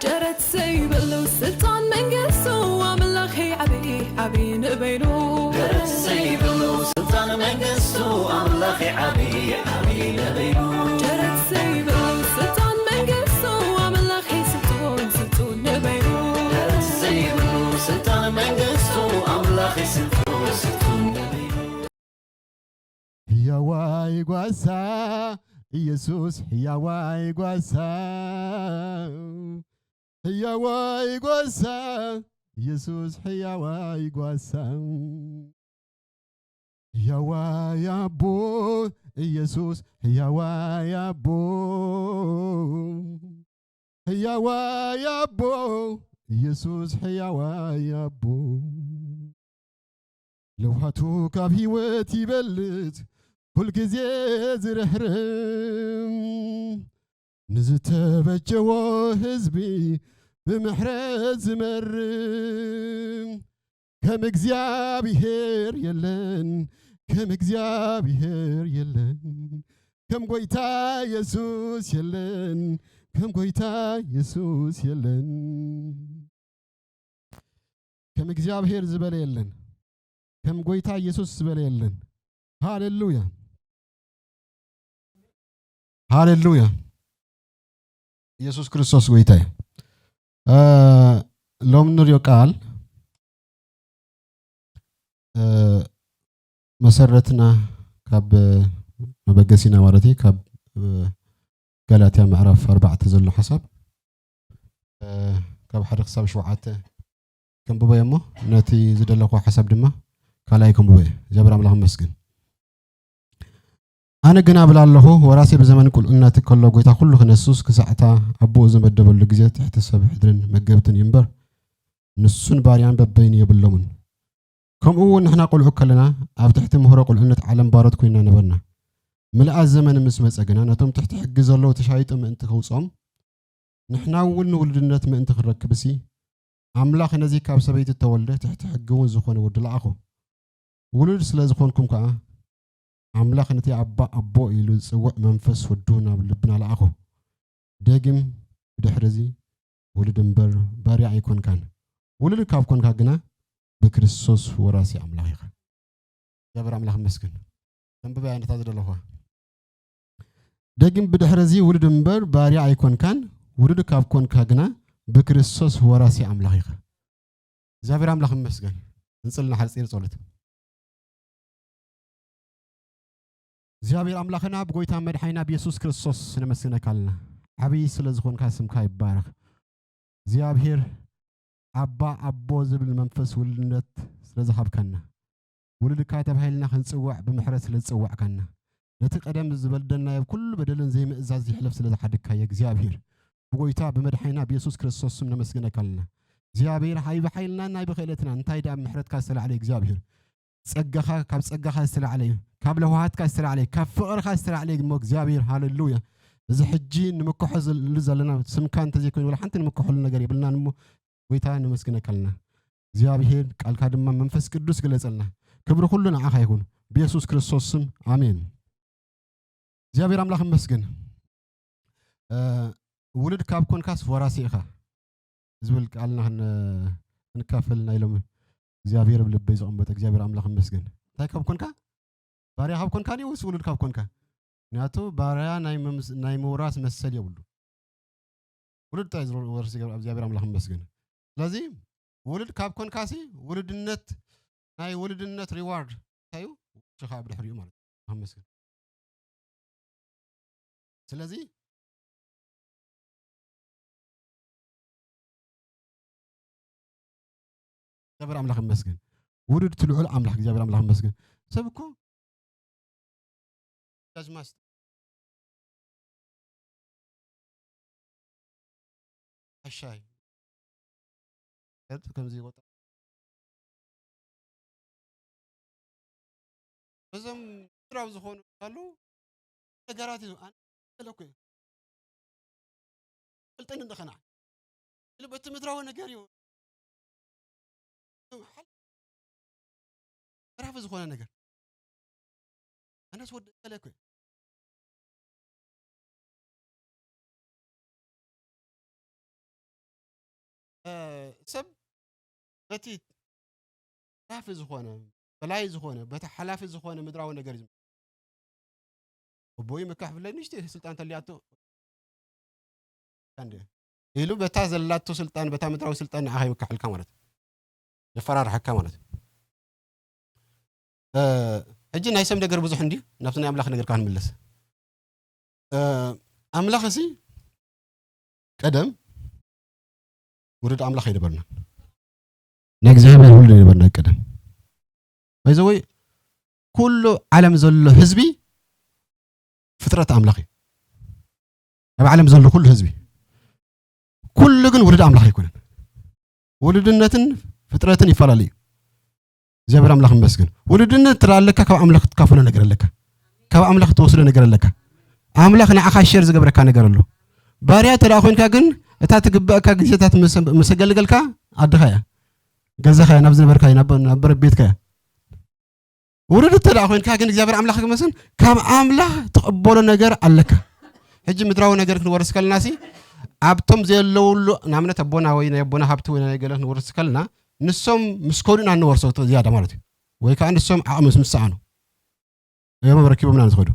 ደረት ዘይብሉ ስልጣን መንግስቱ ኣምላኽ ዓብዪ ዓብዪ ንበይኑ። ደረት ዘይብሉ ስልጣን መንግስቱ ኣምላኽ ዓብዪ ዓብዪ ንበይኑ። ደረት ዘይብሉ ስልጣን መንግስቱ ኣምላኽ ስልጡን ስልጡን ንበይኑ። ደረት ዘይብሉ ስልጣን መንግስቱ ኣምላኽ ስልጡን ስልጡን ንበይኑ። ሕያዋይ ጓሳ ኢየሱስ ሕያዋይ ጓሳ፣ ሕያዋይ ጓሳ ኢየሱስ ሕያዋይ ጓሳ። ሕያዋይ ኣቦ ኢየሱስ ሕያዋይ ኣቦ፣ ሕያዋይ ኣቦ ኢየሱስ ሕያዋይ ኣቦ። ለውሃቱ ካብ ህይወት ይበልጽ፣ ኩልግዜ ዝርህርም፣ ንዝተበጀዎ ህዝቢ ብምሕረት ዝመርም። ከም እግዚኣብሔር የለን፣ ከም እግዚኣብሔር የለን፣ ከም ጎይታ የሱስ የለን፣ ከም ጎይታ የሱስ የለን። ከም እግዚኣብሔር ዝበለ የለን፣ ከም ጎይታ ኢየሱስ ዝበለ የለን። ሃሌሉያ፣ ሃሌሉያ። ኢየሱስ ክርስቶስ ጎይታ እዩ። እ፣ ሎም ንሪኦ ቃል፣ እ፣ መሰረትና ካብ መበገሲና ማለት እዩ፣ ካብ፣ እ፣ ጋላትያ ምዕራፍ ኣርባዕተ ዘሎ ሓሳብ፣ እ፣ ካብ ሓደ ክሳብ ሸውዓተ ከንብቦ እየ እሞ፣ ነቲ ዝደለኹ ሓሳብ ድማ ካልኣይ ከንብቦ እየ። እግዚኣብሔር ኣምላኽ ይመስገን። ኣነ ግን እብል ኣለኹ፣ ወራሴ ብዘመን ቁልዕነቱ ከሎ ጐይታ ኩሉ ክነሱስ፣ ክሳዕ እታ ኣቦኡ ዝመደበሉ ግዜ ትሕቲ ሰብ ሕድርን መገብትን እዩ እምበር፣ ንሱን ባርያን በበይኑ የብሎምን። ከምኡ እውን ንሕና ቁልዑ ከለና፣ ኣብ ትሕቲ ምህሮ ቁልዕነት ዓለም ባሮት ኮይና ነበርና። ምልኣት ዘመን ምስ መጸ ግና፣ ነቶም ትሕቲ ሕጊ ዘለዉ ተሻይጡ ምእንቲ ከውጽኦም፣ ንሕና እውን ንውሉድነት ምእንቲ ክንረክብሲ፣ ኣምላኽ ነዚ ካብ ሰበይቲ እተወልደ ትሕቲ ሕጊ እውን ዝኾነ ወዲ ለኣኾ። ውሉድ ስለ ዝኾንኩም ከኣ፣ ኣምላኽ ነቲ ኣባ ኣቦ ኢሉ ዝጽውዕ መንፈስ ወዱ ናብ ልብና ለኣኾ። ደጊም ብድሕሪ እዚ ውሉድ እምበር ባርያ ኣይኮንካን። ውሉድ ካብ ኮንካ ግና ብክርስቶስ ወራሲ ኣምላኽ ኢኻ። እግዚኣብሔር ኣምላኽ ይመስገን። ተንብበያ ነታ ዝደለኹዋ። ደጊም ብድሕሪ እዚ ውሉድ እምበር ባርያ ኣይኮንካን፣ ውሉድ ካብ ኮንካ ግና ብክርስቶስ ወራሲ ኣምላኽ ኢኻ። እግዚኣብሔር ኣምላኽ ይመስገን። እንጽልና ሓጺር ጸሎት። እግዚኣብሔር ኣምላኽና ብጎይታ መድሓኒና ብየሱስ ክርስቶስ ነመስግነካ ኣለና። ዓብዪ ስለ ዝኾንካ ስምካ ይባረኽ። እግዚኣብሔር ኣባ ኣቦ ዝብል መንፈስ ውልድነት ስለ ዝሃብካና፣ ውሉድካ ተባሂልና ክንጽዋዕ ብምሕረት ስለ ዝጸዋዕካና፣ ነቲ ቀደም ዝበደልናዮ ኩሉ በደልን ዘይምእዛዝ ይሕለፍ ስለ ዝሓደግካዮ እግዚኣብሔር ብጎይታ ብመድሓኒና ብየሱስ ክርስቶስ ስም ነመስግነካ ኣለና። እግዚኣብሔር ሃይ ብሓይልና ናይ ብኽእለትና እንታይ ደኣ ምሕረትካ ዝተላዕለ እግዚኣብሔር ጸጋኻ ካብ ጸጋኻ ዝተላዕለ እዩ፣ ካብ ለውሃትካ ዝተላዕለ እዩ፣ ካብ ፍቕርኻ ዝተላዕለ እዩ እሞ እግዚኣብሔር ሃሌሉያ። እዚ ሕጂ ንምክሖ ዘሉ ዘለና ስምካ እንተዘይኮይኑ ወላ ሓንቲ ንምክሐሉ ነገር የብልናን እሞ ጎይታ ነመስግነካ ኣለና። እግዚኣብሔር ቃልካ ድማ መንፈስ ቅዱስ ግለጸልና። ክብሪ ኩሉ ንዓኻ ይኹን ብየሱስ ክርስቶስ ስም ኣሜን። እግዚኣብሔር ኣምላኽ ይመስገን። እ፣ ውሉድ ካብ ኮንካስ ወራሲ ኢኻ ዝብል ቃልና ክን-፣ ክንካፈል ናይ ሎሚ እግዚኣብሔር ኣብ ልበይ ዘቐመጠ እግዚኣብሔር ኣምላኽ ይመስገን። እንታይ ካብ ኮንካ? ባርያ ካብ ኮንካ ድዩ ወይስ ውሉድ ካብ ኮንካ? ምክንያቱ ባርያ ናይ መምስ-፣ ናይ ምውራስ መሰል የብሉ። ውሉድ ጥራይ ዝሮ-፣ ወርሲ ገብር እግዚኣብሔር ኣምላኽ ይመስገን። ስለዚ ውሉድ ካብ ኮንካሲ ውሉድነት፣ ናይ ውሉድነት ሪዋርድ እንታይ እዩ? ሽኻ ብድሕሪኡ ማለት እዩ። ኣመስግን። ስለዚ እግዚኣብሔር ኣምላኽ ይመስገን። ውሉድ እቲ ልዑል ኣምላኽ እግዚኣብሔር ኣምላኽ ይመስገን። ሰብ እኮ ጃጅ ማስተር ሓሻይ ከምዚ ይቆጠር። በዞም ስድራው ዝኾኑ ኣለዉ ነገራት እዩ። ኣነ ገለ እኮ እዩ። ፍልጥን እንደኸና ኢሉ በቲ ምድራዊ ነገር እዩ። ተራፊ ዝኾነ ነገር። ኣነስ ወዲ ገለ እኮ እዩ። እ፣ ሰብ በቲ ሓላፊ ዝኾነ፣ በላይ ዝኾነ፣ በቲ ሓላፊ ዝኾነ ምድራዊ ነገር እዩ። እቦይ መካሕ ብለይ ንእሽተይ ስልጣን ተልያቶ እንደ ኢሉ በታ ዘላቶ ስልጣን፣ በታ ምድራዊ ስልጣን ንዓኻ ይምካሓልካ ማለት እዩ። የፈራርሐካ ማለት እዩ። እ፣ ሕጂ ናይ ሰብ ነገር ብዙሕ እንድዩ፣ ናብቲ ናይ ኣምላኽ ነገር ከዓ ንምለስ። እ፣ ኣምላኽ እሲ ቀደም ውሉድ ኣምላኽ ኣይነበርና። ናይ እግዚኣብሔር ውሉድ ኣይነበርና ቀደም። ባይዘወይ ኩሉ ዓለም ዘሎ ህዝቢ ፍጥረት ኣምላኽ እዩ። ኣብ ዓለም ዘሎ ኩሉ ህዝቢ። ኩሉ ግን ውሉድ ኣምላኽ ኣይኮነን። ውሉድነትን ፍጥረትን ይፈላለዩ። እግዚኣብሔር ኣምላኽ ይመስገን። ውሉድነት ትረኣ ኣለካ፣ ካብ ኣምላኽ ትካፈሎ ነገር ኣለካ። ካብ ኣምላኽ ትወስዶ ነገር ኣለካ። ኣምላኽ ንዓኻ ሸር ዝገብረካ ነገር ኣሎ። ባርያ ተደኣ ኮይንካ ግን እታ ትግበእካ ግዜታት ምስ፣ ምስ ኣገልገልካ ዓድኻ እያ። ገዛኻ እያ፣ ናብ ዝነበርካ እያ፣ ናብ፣ ናብ በረቤትካ እያ። ውሉድ እንተ ደኣ ኮይንካ ግን እግዚኣብሔር ኣምላኽ ክመስል ካብ ኣምላኽ ትቕበሎ ነገር ኣለካ። ሕጂ ምድራዊ ነገር ክንወርስ ከለና ሲ ኣብቶም ዘየለውሉ ንኣብነት ኣቦና ወይ ናይ ኣቦና ሃብቲ ወይ ናይ ገለ ክንወርስ ከለና ንሶም ምስ ከዱ ኢና ንወርሶ ዝያዳ ማለት እዩ። ወይ ከዓ ንሶም ዓቕሚ ምስ ምሰኣኑ እዮም ረኪቦምና ዝኸዱ።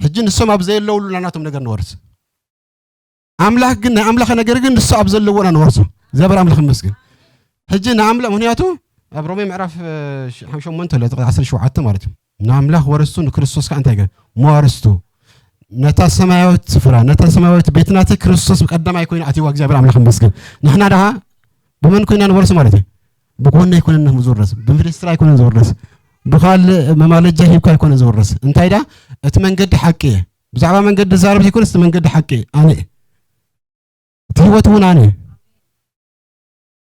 ሕጂ ንሶም ኣብ ዘየለውሉ ናናቶም ነገር ንወርስ። ኣምላኽ ግን ናይ ኣምላኽ ነገር ግን ንሱ ኣብ ዘለዎ ኢና ንወርሶ። እግዚኣብሔር ኣምላኽ ይመስገን። ሕጂ ንኣምላኽ ምክንያቱ ኣብ ሮሜ ምዕራፍ እ፣ ሸሞንተ ኣሎ፣ ዕስራን ሸውዓተን ማለት እዩ። ንኣምላኽ ወረስቱ ንክርስቶስ ከዓ እንታይ ገ-፣ መዋርስቱ ነታ ሰማያዊት ስፍራ ነታ ሰማያዊት ቤት ናቲ ክርስቶስ ቀዳማይ ኮይኑ ኣትይዋ። እግዚኣብሔር ኣምላኽ ይመስገን። ንሕና ደኣ ብመን ኮይና ንወርስ ማለት እዩ? ብጎኒ ኣይኮነን ዝወረስ፣ ብሚኒስትሪ ኣይኮነን ዝወረስ፣ ብኻልእ መማለጃ ሂብካ ኣይኮነን ዝወረስ። እንታይ ደኣ እቲ መንገዲ ሓቂ እየ። ብዛዕባ መንገዲ ዝዛረብ ዘይኮነስ እቲ መንገዲ ሓቂ ኣነ እየ። እቲ ህይወት እውን ኣነ እየ።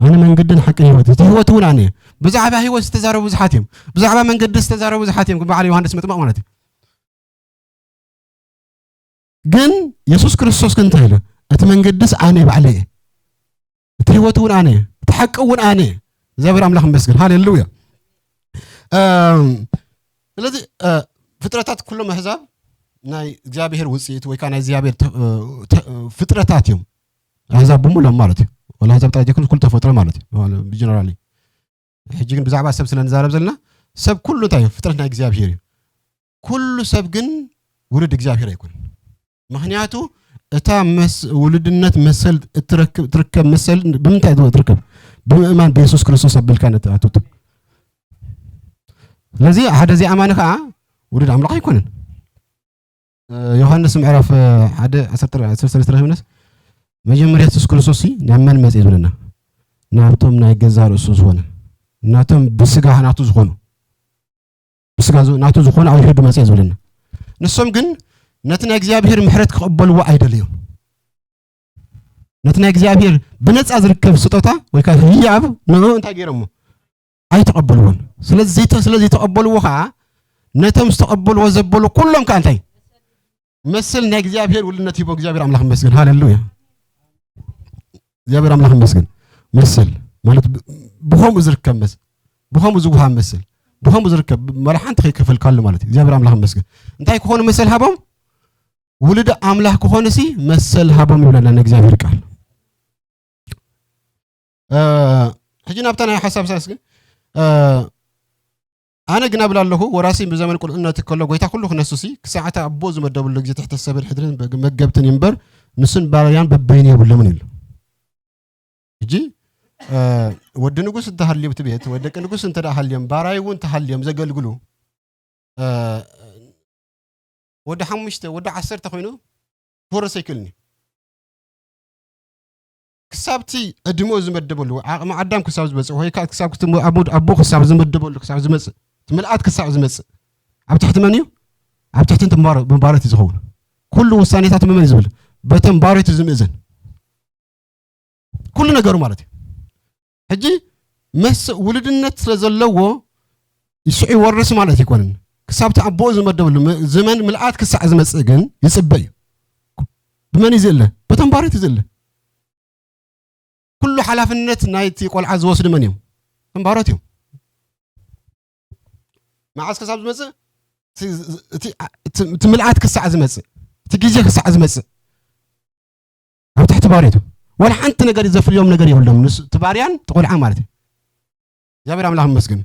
ኣነ መንገድን ሓቅን ህይወት። እቲ ህይወት እውን ኣነ እየ። ብዛዕባ ህይወት ዝተዛረቡ ብዙሓት እዮም። ብዛዕባ መንገዲ ዝተዛረቡ ብዙሓት እዮም። ከም በዓል ዮሃንስ መጥምቕ ማለት እዩ። ግን የሱስ ክርስቶስ ግን እንታይ ኢሉ? እቲ መንገድስ ኣነ ባዕለይ እየ። እቲ ህይወት እውን ኣነ እየ። እቲ ሓቂ እውን ኣነ እየ። እግዚኣብሔር ኣምላኽ ይመስገን። ሃሌሉያ። እም፣ ስለዚ፣ እ፣ ፍጥረታት ኩሎም ኣህዛብ ናይ እግዚኣብሔር ውፅኢት ወይ ከዓ ናይ እግዚኣብሔር ተ-፣ እ፣ ተ-፣ እ፣ ፍጥረታት እዮም። ኣህዛብ ብምሎም ማለት እዩ። ወላ ኣህዛብ ጥራይ ዘይኮኑ ኩሉ ተፈጥሮ ማለት እዩ። ብጀነራሊ። ሕጂ ግን ብዛዕባ ሰብ ስለ ንዛረብ ዘለና፣ ሰብ ኩሉ እንታይ እዩ? ፍጥረት ናይ እግዚኣብሔር እዩ። ኩሉ ሰብ ግን ውሉድ እግዚኣብሔር ኣይኮነን። ምኽንያቱ እታ መስ-፣ ውሉድነት መሰል እትረክብ፣ እትርከብ መሰል ብምንታይ ትርከብ? ብምእማን ብየሱስ ክርስቶስ ኣቢልካ ነትኣትት። ስለዚ ሓደ ዘይኣማኒ ከዓ ውሉድ ኣምላኽ ኣይኮነን። እ፣ ዮሃንስ ምዕራፍ፣ እ፣ ሓደ ዓሰርተ፣ ዓሰርተ ሰለስተ ዮሃንስ፣ መጀመርያ የሱስ ክርስቶስ ሲ ናብ መን መጽእ ዝብለና? ናብቶም ናይ ገዛ ርእሱ ዝኾነ፣ ናቶም ብስጋ ናቱ ዝኾኑ፣ ብስጋ ዝ-፣ ናቱ ዝኾኑ ኣይሁድ መጽእ ዝብለና። ንሶም ግን ነቲ ናይ እግዚኣብሔር ምሕረት ክቕበልዎ ኣይደለዮም። ነቲ ናይ እግዚኣብሔር ብነጻ ዝርከብ ስጦታ ወይ ከዓ ህያብ ንዕኡ እንታይ ገይሮሞ? ኣይተቐበልዎን። ስለዚ ዘይተ-፣ ስለ ዘይተቐበልዎ ከዓ ነቶም ዝተቐበልዎ ዘበሉ ኩሎም ከዓ እንታይ? መሰል ናይ እግዚኣብሔር ውልነት ሂቦ እግዚኣብሔር ኣምላኽ ይመስገን። ሃሌሉያ። እግዚኣብሔር ኣምላኽ ይመስገን። መሰል ማለት ብ-፣ ብኸምኡ ዝርከብ መስ-፣ ብኸምኡ ዝውሃብ መሰል፣ ብኸምኡ ዝርከብ መራ ሓንቲ ከይከፈልካሉ ማለት እዩ። እግዚኣብሔር ኣምላኽ ይመስገን። እንታይ ክኾኑ መሰል ሃቦም? ውሉድ ኣምላኽ ክኾኑ ሲ መሰል ሃቦም ይብለና ናይ እግዚኣብሔር ቃል። እ፣ ሕጂ ናብታ ናይ ሓሳብ ሳስ ግን፣ እ፣ ኣነ ግና እብል ኣለኹ፣ ወራሲ ብዘመን ቁልዕነት ከሎ ጐይታ ኩሉ ክነሱ ሲ ክሳዕ እቲ ኣቦ ዝመደበሉ ግዜ ትሕቲ ሰብን ሕድርን በግ-፣ መገብትን ይንበር፣ ንሱን ባርያን በበይኑ የብሎምን ይብሉ። ሕጂ፣ እ፣ ወዲ ንጉስ እንተሃልዩ ኣብቲ ቤት፣ ወይ ደቂ ንጉስ እንተ ደኣ ሃልዮም፣ ባራይ እውን እንተሃልዮም ዘገልግሉ፣ እ፣ ወዲ ሓሙሽተ፣ ወዲ ዓሰርተ ኮይኑ ክወርስ ኣይክእልን እዩ። ክሳብቲ ዕድመኡ ዝመደበሉ፣ ዓቕሚ ኣዳም ክሳብ ዝበጽእ፣ ወይ ከዓ ክሳብ ክት-፣ ኣቡ-፣ ኣቦ ክሳብ ዝመደበሉ፣ ክሳብ ዝመጽእ፣ እቲ ምልኣት ክሳብ ዝመጽእ፣ ኣብ ትሕቲ መን እዩ? ኣብ ትሕቲ እቲ ባሮ-፣ ባሮት እዩ ዝኸውን። ኩሉ ውሳኔታት ብመን እዩ ዝብል? በቶም ባሮት እዩ ዝምእዘን። ኩሉ ነገሩ ማለት እዩ። ሕጂ መስ-፣ ውሉድነት ስለ ዘለዎ ንሱ ይወርስ ማለት ኣይኮነን። ክሳብ እቲ ኣቦኡ ዝመደበሉ ም-፣ ዘመን ምልኣት ክሳዕ ዝመጽእ ግን ይጽበ እዩ። ብመን እዩ ዝእለ? በቶም ባሮት እዩ ዝእለ። ኩሉ ሓላፍነት ናይቲ ቆልዓ ዝወስዱ መን እዮም? እቶም ባሮት እዮም። መዓስ ክሳብ ዝመጽእ? እቲ፣ እቲ፣ እቲ፣ እቲ ምልኣት ክሳዕ ዝመጽእ፣ እቲ ግዜ ክሳዕ ዝመጽእ ኣብ ትሕቲ ባሮት እዩ። ወላ ሓንቲ ነገር ዘፍልዮም ነገር የብሎም። ንስ-፣ እቲ ባርያን እቲ ቆልዓ ማለት እዩ። እግዚኣብሔር ኣምላኽ ይመስገን።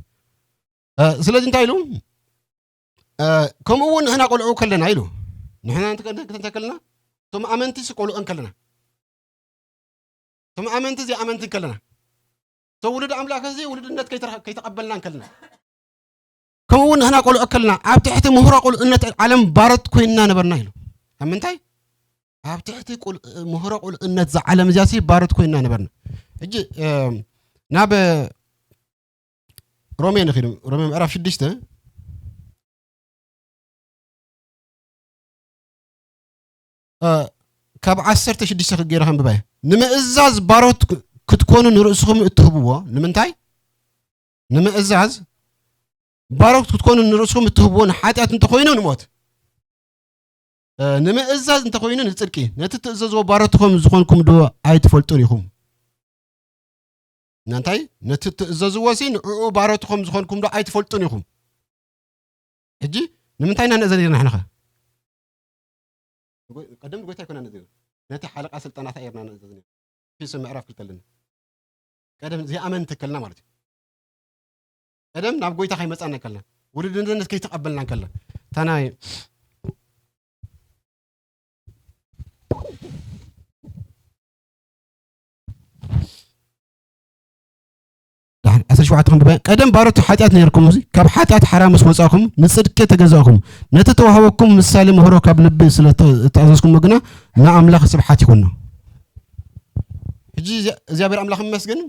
እ፣ ስለዚ እንታይ ኢሉ? እ፣ ከምኡ እውን ንሕና ቆልዑ ከለና ኢሉ። ንሕና እንተ-፣ እንተ-፣ እንተ-፣ ከለና፣ እቶም ኣመንቲ ሲ ቆልዑ እንከለና። እቶም ኣመንቲ ዘይኣመንቲ እንከለና። እቶም ውሉድ ኣምላኽ እዚ ውሉድነት ከይተረ-፣ ከይተቐበልና እንከለና። ከምኡ እውን ንሕና ቆልዑ ከለና፣ ኣብ ትሕቲ ምህሮ ቁልዕነት ዓለም ባሮት ኮይንና ነበርና ኢሉ። ኣብ ምንታይ? ኣብ ትሕቲ ቁል-፣ ምህሮ ቁልዕነት እዛ ዓለም እዚኣ ሲ ባሮት ኮይንና ነበርና። ሕጂ፣ እ፣ ናብ ሮሜ ንኺድ፣ ሮሜ ምዕራፍ ሽዱሽተ፣ እ፣ ካብ ዓሰርተ ሽዱሽተ ገይረ ከንብባ እየ። ንምእዛዝ ባሮት ክ-፣ ክትኮኑ ንርእስኹም እትህብዎ፣ ንምንታይ? ንምእዛዝ ባሮት ክትኮኑ ንርእስኹም እትህብዎ ንሓጢኣት እንተኾይኑ ንሞት። እ፣ ንምእዛዝ እንተኾይኑ ንጽድቂ። ነቲ እትእዘዝዎ ባሮት ከም ዝኾንኩም ዶ ኣይትፈልጡን ኢኹም? እና እንታይ? ነቲ እትእዘዝዎ ሲ ንዕኡ ባሮት ከም ዝኾንኩም ዶ ኣይትፈልጡን ኢኹም? ሕጂ ንምንታይ ኢና ንእዘዝ ነርና ንሕና ኸ? ንጎ-፣ ቀደም ንጎይታ ኣይኮና ንእዘዝ። ነቲ ሓለቓ ስልጣናት እያ ርና ንእዘዝ ነርና። ኤፌሶን ምዕራፍ ክልተ ኣለና። ቀደም ዘይኣመንቲ ከልና ማለት እዩ። ቀደም ናብ ጎይታ ከይመጻና ከልና፣ ውሉድነት ከይተቐበልና ከልና፣ እታ ናይ ደሓን ዓሰርተ ሸውዓተ ክንዲ ባይ፣ ቀደም ባሮት ሓጢኣት ነይርኩም፣ እዚ ካብ ሓጢኣት ሓራ ምስ ወጻእኩም፣ ንጽድቂ ተገዛእኩም፣ ነቲ ተዋህበኩም ምሳሌ ምህሮ ካብ ልቢ ስለ ተ-፣ እተኣዘዝኩሞ ግና ንኣምላኽ ስብሓት ይኹኖ። ሕጂ እዚ-፣ እግዚኣብሔር ኣምላኽ ይመስገን።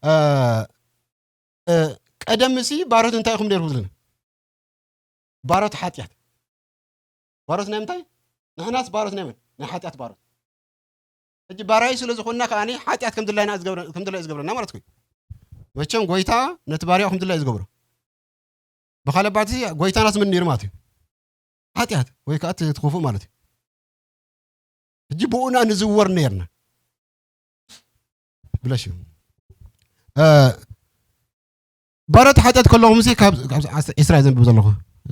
እ፣ እ፣ ቀደም ሲ ባሮት እንታይ ኢኹም ነይርኩም ዝለና? ባሮት ሓጢኣት። ባሮት ናይ ምንታይ? ንሕናስ ባሮት ናይ መን? ናይ ሓጢኣት ባሮት። ሕጂ ባራይ ስለ ዝኾንና ከኣ ሓጢኣት ከም ድላይና ዝገብረ-፣ ከም ድላዩ ዝገብረና ማለት ኮይኑ። መቸም ጎይታ ነቲ ባርያኡ ከም ድላዩ ዝገብሮ። ብኻልእ ኣባህትሲ ጎይታናስ ምን ነይሩ ማለት እዩ? ሓጢኣት ወይ ከኣ እቲ፣ እቲ ክፉእ ማለት እዩ። ሕጂ ብኡና ንዝወር ነይርና። ብለሽ እዩ። እ፣ ባሮት ሓጢኣት ከለኹም ሲ ካብ፣ ካብ ዓስ-፣ ዕስራ እየ ዘንብብ ዘለኹ፣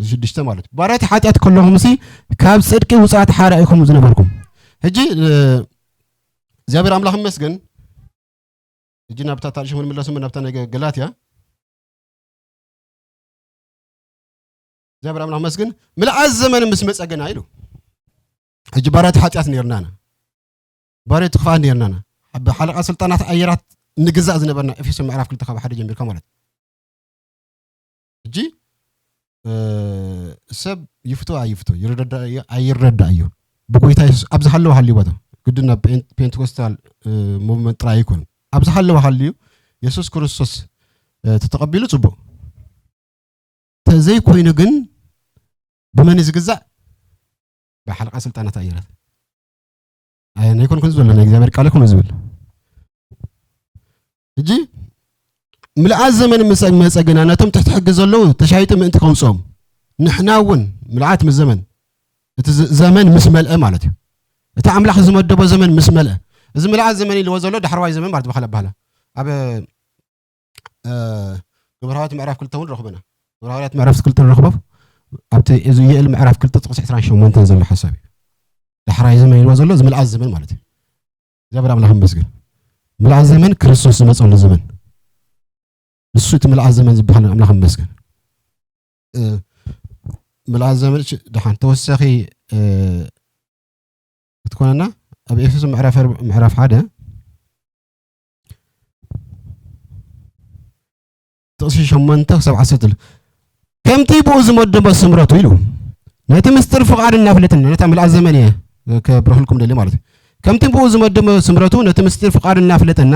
ሽዱሽተ ማለት እዩ። ባሮት ሓጢኣት ከለኹም ሲ ካብ ጽድቂ ውጻእቲ ሓራ ኢኹም ዝነበርኩም። ሕጂ፣ እ፣ እግዚኣብሔር ኣምላኽ ይመስገን። ሕጂ ናብታ ታሪኽ ምንምለስ እሞ ናብታ ናይ ገ-፣ ገላትያ። እግዚኣብሔር ኣምላኽ ይመስገን። ምልኣት ዘመን ምስ መጸ ግና ኢሉ። ሕጂ ባሮት ሓጢኣት ነይርናና። ባሮት ክፍኣት ነይርናና። ብሓለቓ ስልጣናት ኣየራት ንግዛእ ዝነበርና፣ ኤፌሶን ምዕራፍ ክልተ ካብ ሓደ ጀሚርካ ማለት። ሕጂ፣ እ፣ ሰብ ይፍቶ ኣይፍቶ፣ ይረዳእ ኣይረዳእ እዩ። ብጎይታ የሱስ ኣብ ዝሃለወ ሃልዩ ቦታ፣ ግድን ናብ ፔን-፣ ፔንቴኮስታል፣ እ፣ ሙቭመንት ጥራይ ኣይኮነን። ኣብ ዝሃለወ ሃልዩ የሱስ ክርስቶስ፣ እ፣ ተተቐቢሉ ጽቡቕ። ተዘይኮይኑ ግን ብመን እዩ ዝግዛእ? ብሓለቓ ስልጣናት ኣየራት። ኣይ፣ ኣይኮንኩን ዝብል፣ ናይ እግዚኣብሔር ቃል ኣይኮነ ዝብል። ሕጂ ምልኣት ዘመን ምስ መጸ ግና ነቶም ትሕቲ ሕጊ ዘለዉ ተሻይጡ ምእንቲ ከውጽኦም፣ ንሕና እውን ምልኣት ምስ ዘመን፣ እቲ ዘ-፣ ዘመን ምስ መልአ ማለት እዩ። እቲ ኣምላኽ ዝመደቦ ዘመን ምስ መልአ። እዚ ምልኣት ዘመን ኢልዎ ዘሎ ዳሕረዋይ ዘመን ማለት ብኻልእ ኣበሃህላ። ኣብ እ፣ ግብረ ሃዋርያት ምዕራፍ ክልተ እውን ረኽበና። ግብረ ሃዋርያት ምዕራፍ ክልተ ንረኽቦ። ኣብቲ እዚ ዮኤል ምዕራፍ ክልተ ጥቕሲ ዕስራን ሸሞንተን ዘሎ ሓሳብ እዩ። ዳሕራይ ዘመን ኢልዎ ዘሎ፣ እዚ ምልኣት ዘመን ማለት እዩ። እግዚኣብሔር ኣምላኽ ይመስገን። ምልኣት ዘመን ክርስቶስ ዝመጸሉ ዘመን። ንሱ እቲ ምልኣት ዘመን ዝበሃል ኣምላኽ ይመስገን። እ፣ ምልኣት ዘመን ሽ-፣ ደሓን ተወሳኺ፣ እ፣ ክትኮነና ኣብ ኤፌሶን ምዕራፍ ኣር-፣ ምዕራፍ ሓደ ጥቕሲ ሸሞንተ ክሳብ ዓሰርተ፣ ከምቲ ብኡ ዝመደቦ ስምረቱ ኢሉ ነቲ ምስጢር ፍቓድ እናፍለጠና፣ ነታ ምልኣት ዘመን እየ ከብርህልኩም ደልየ ማለት እዩ። ከምቲ ብኡ ዝመደቦ ስምረቱ ነቲ ምስጢር ፍቓድ እናፍለጠና፣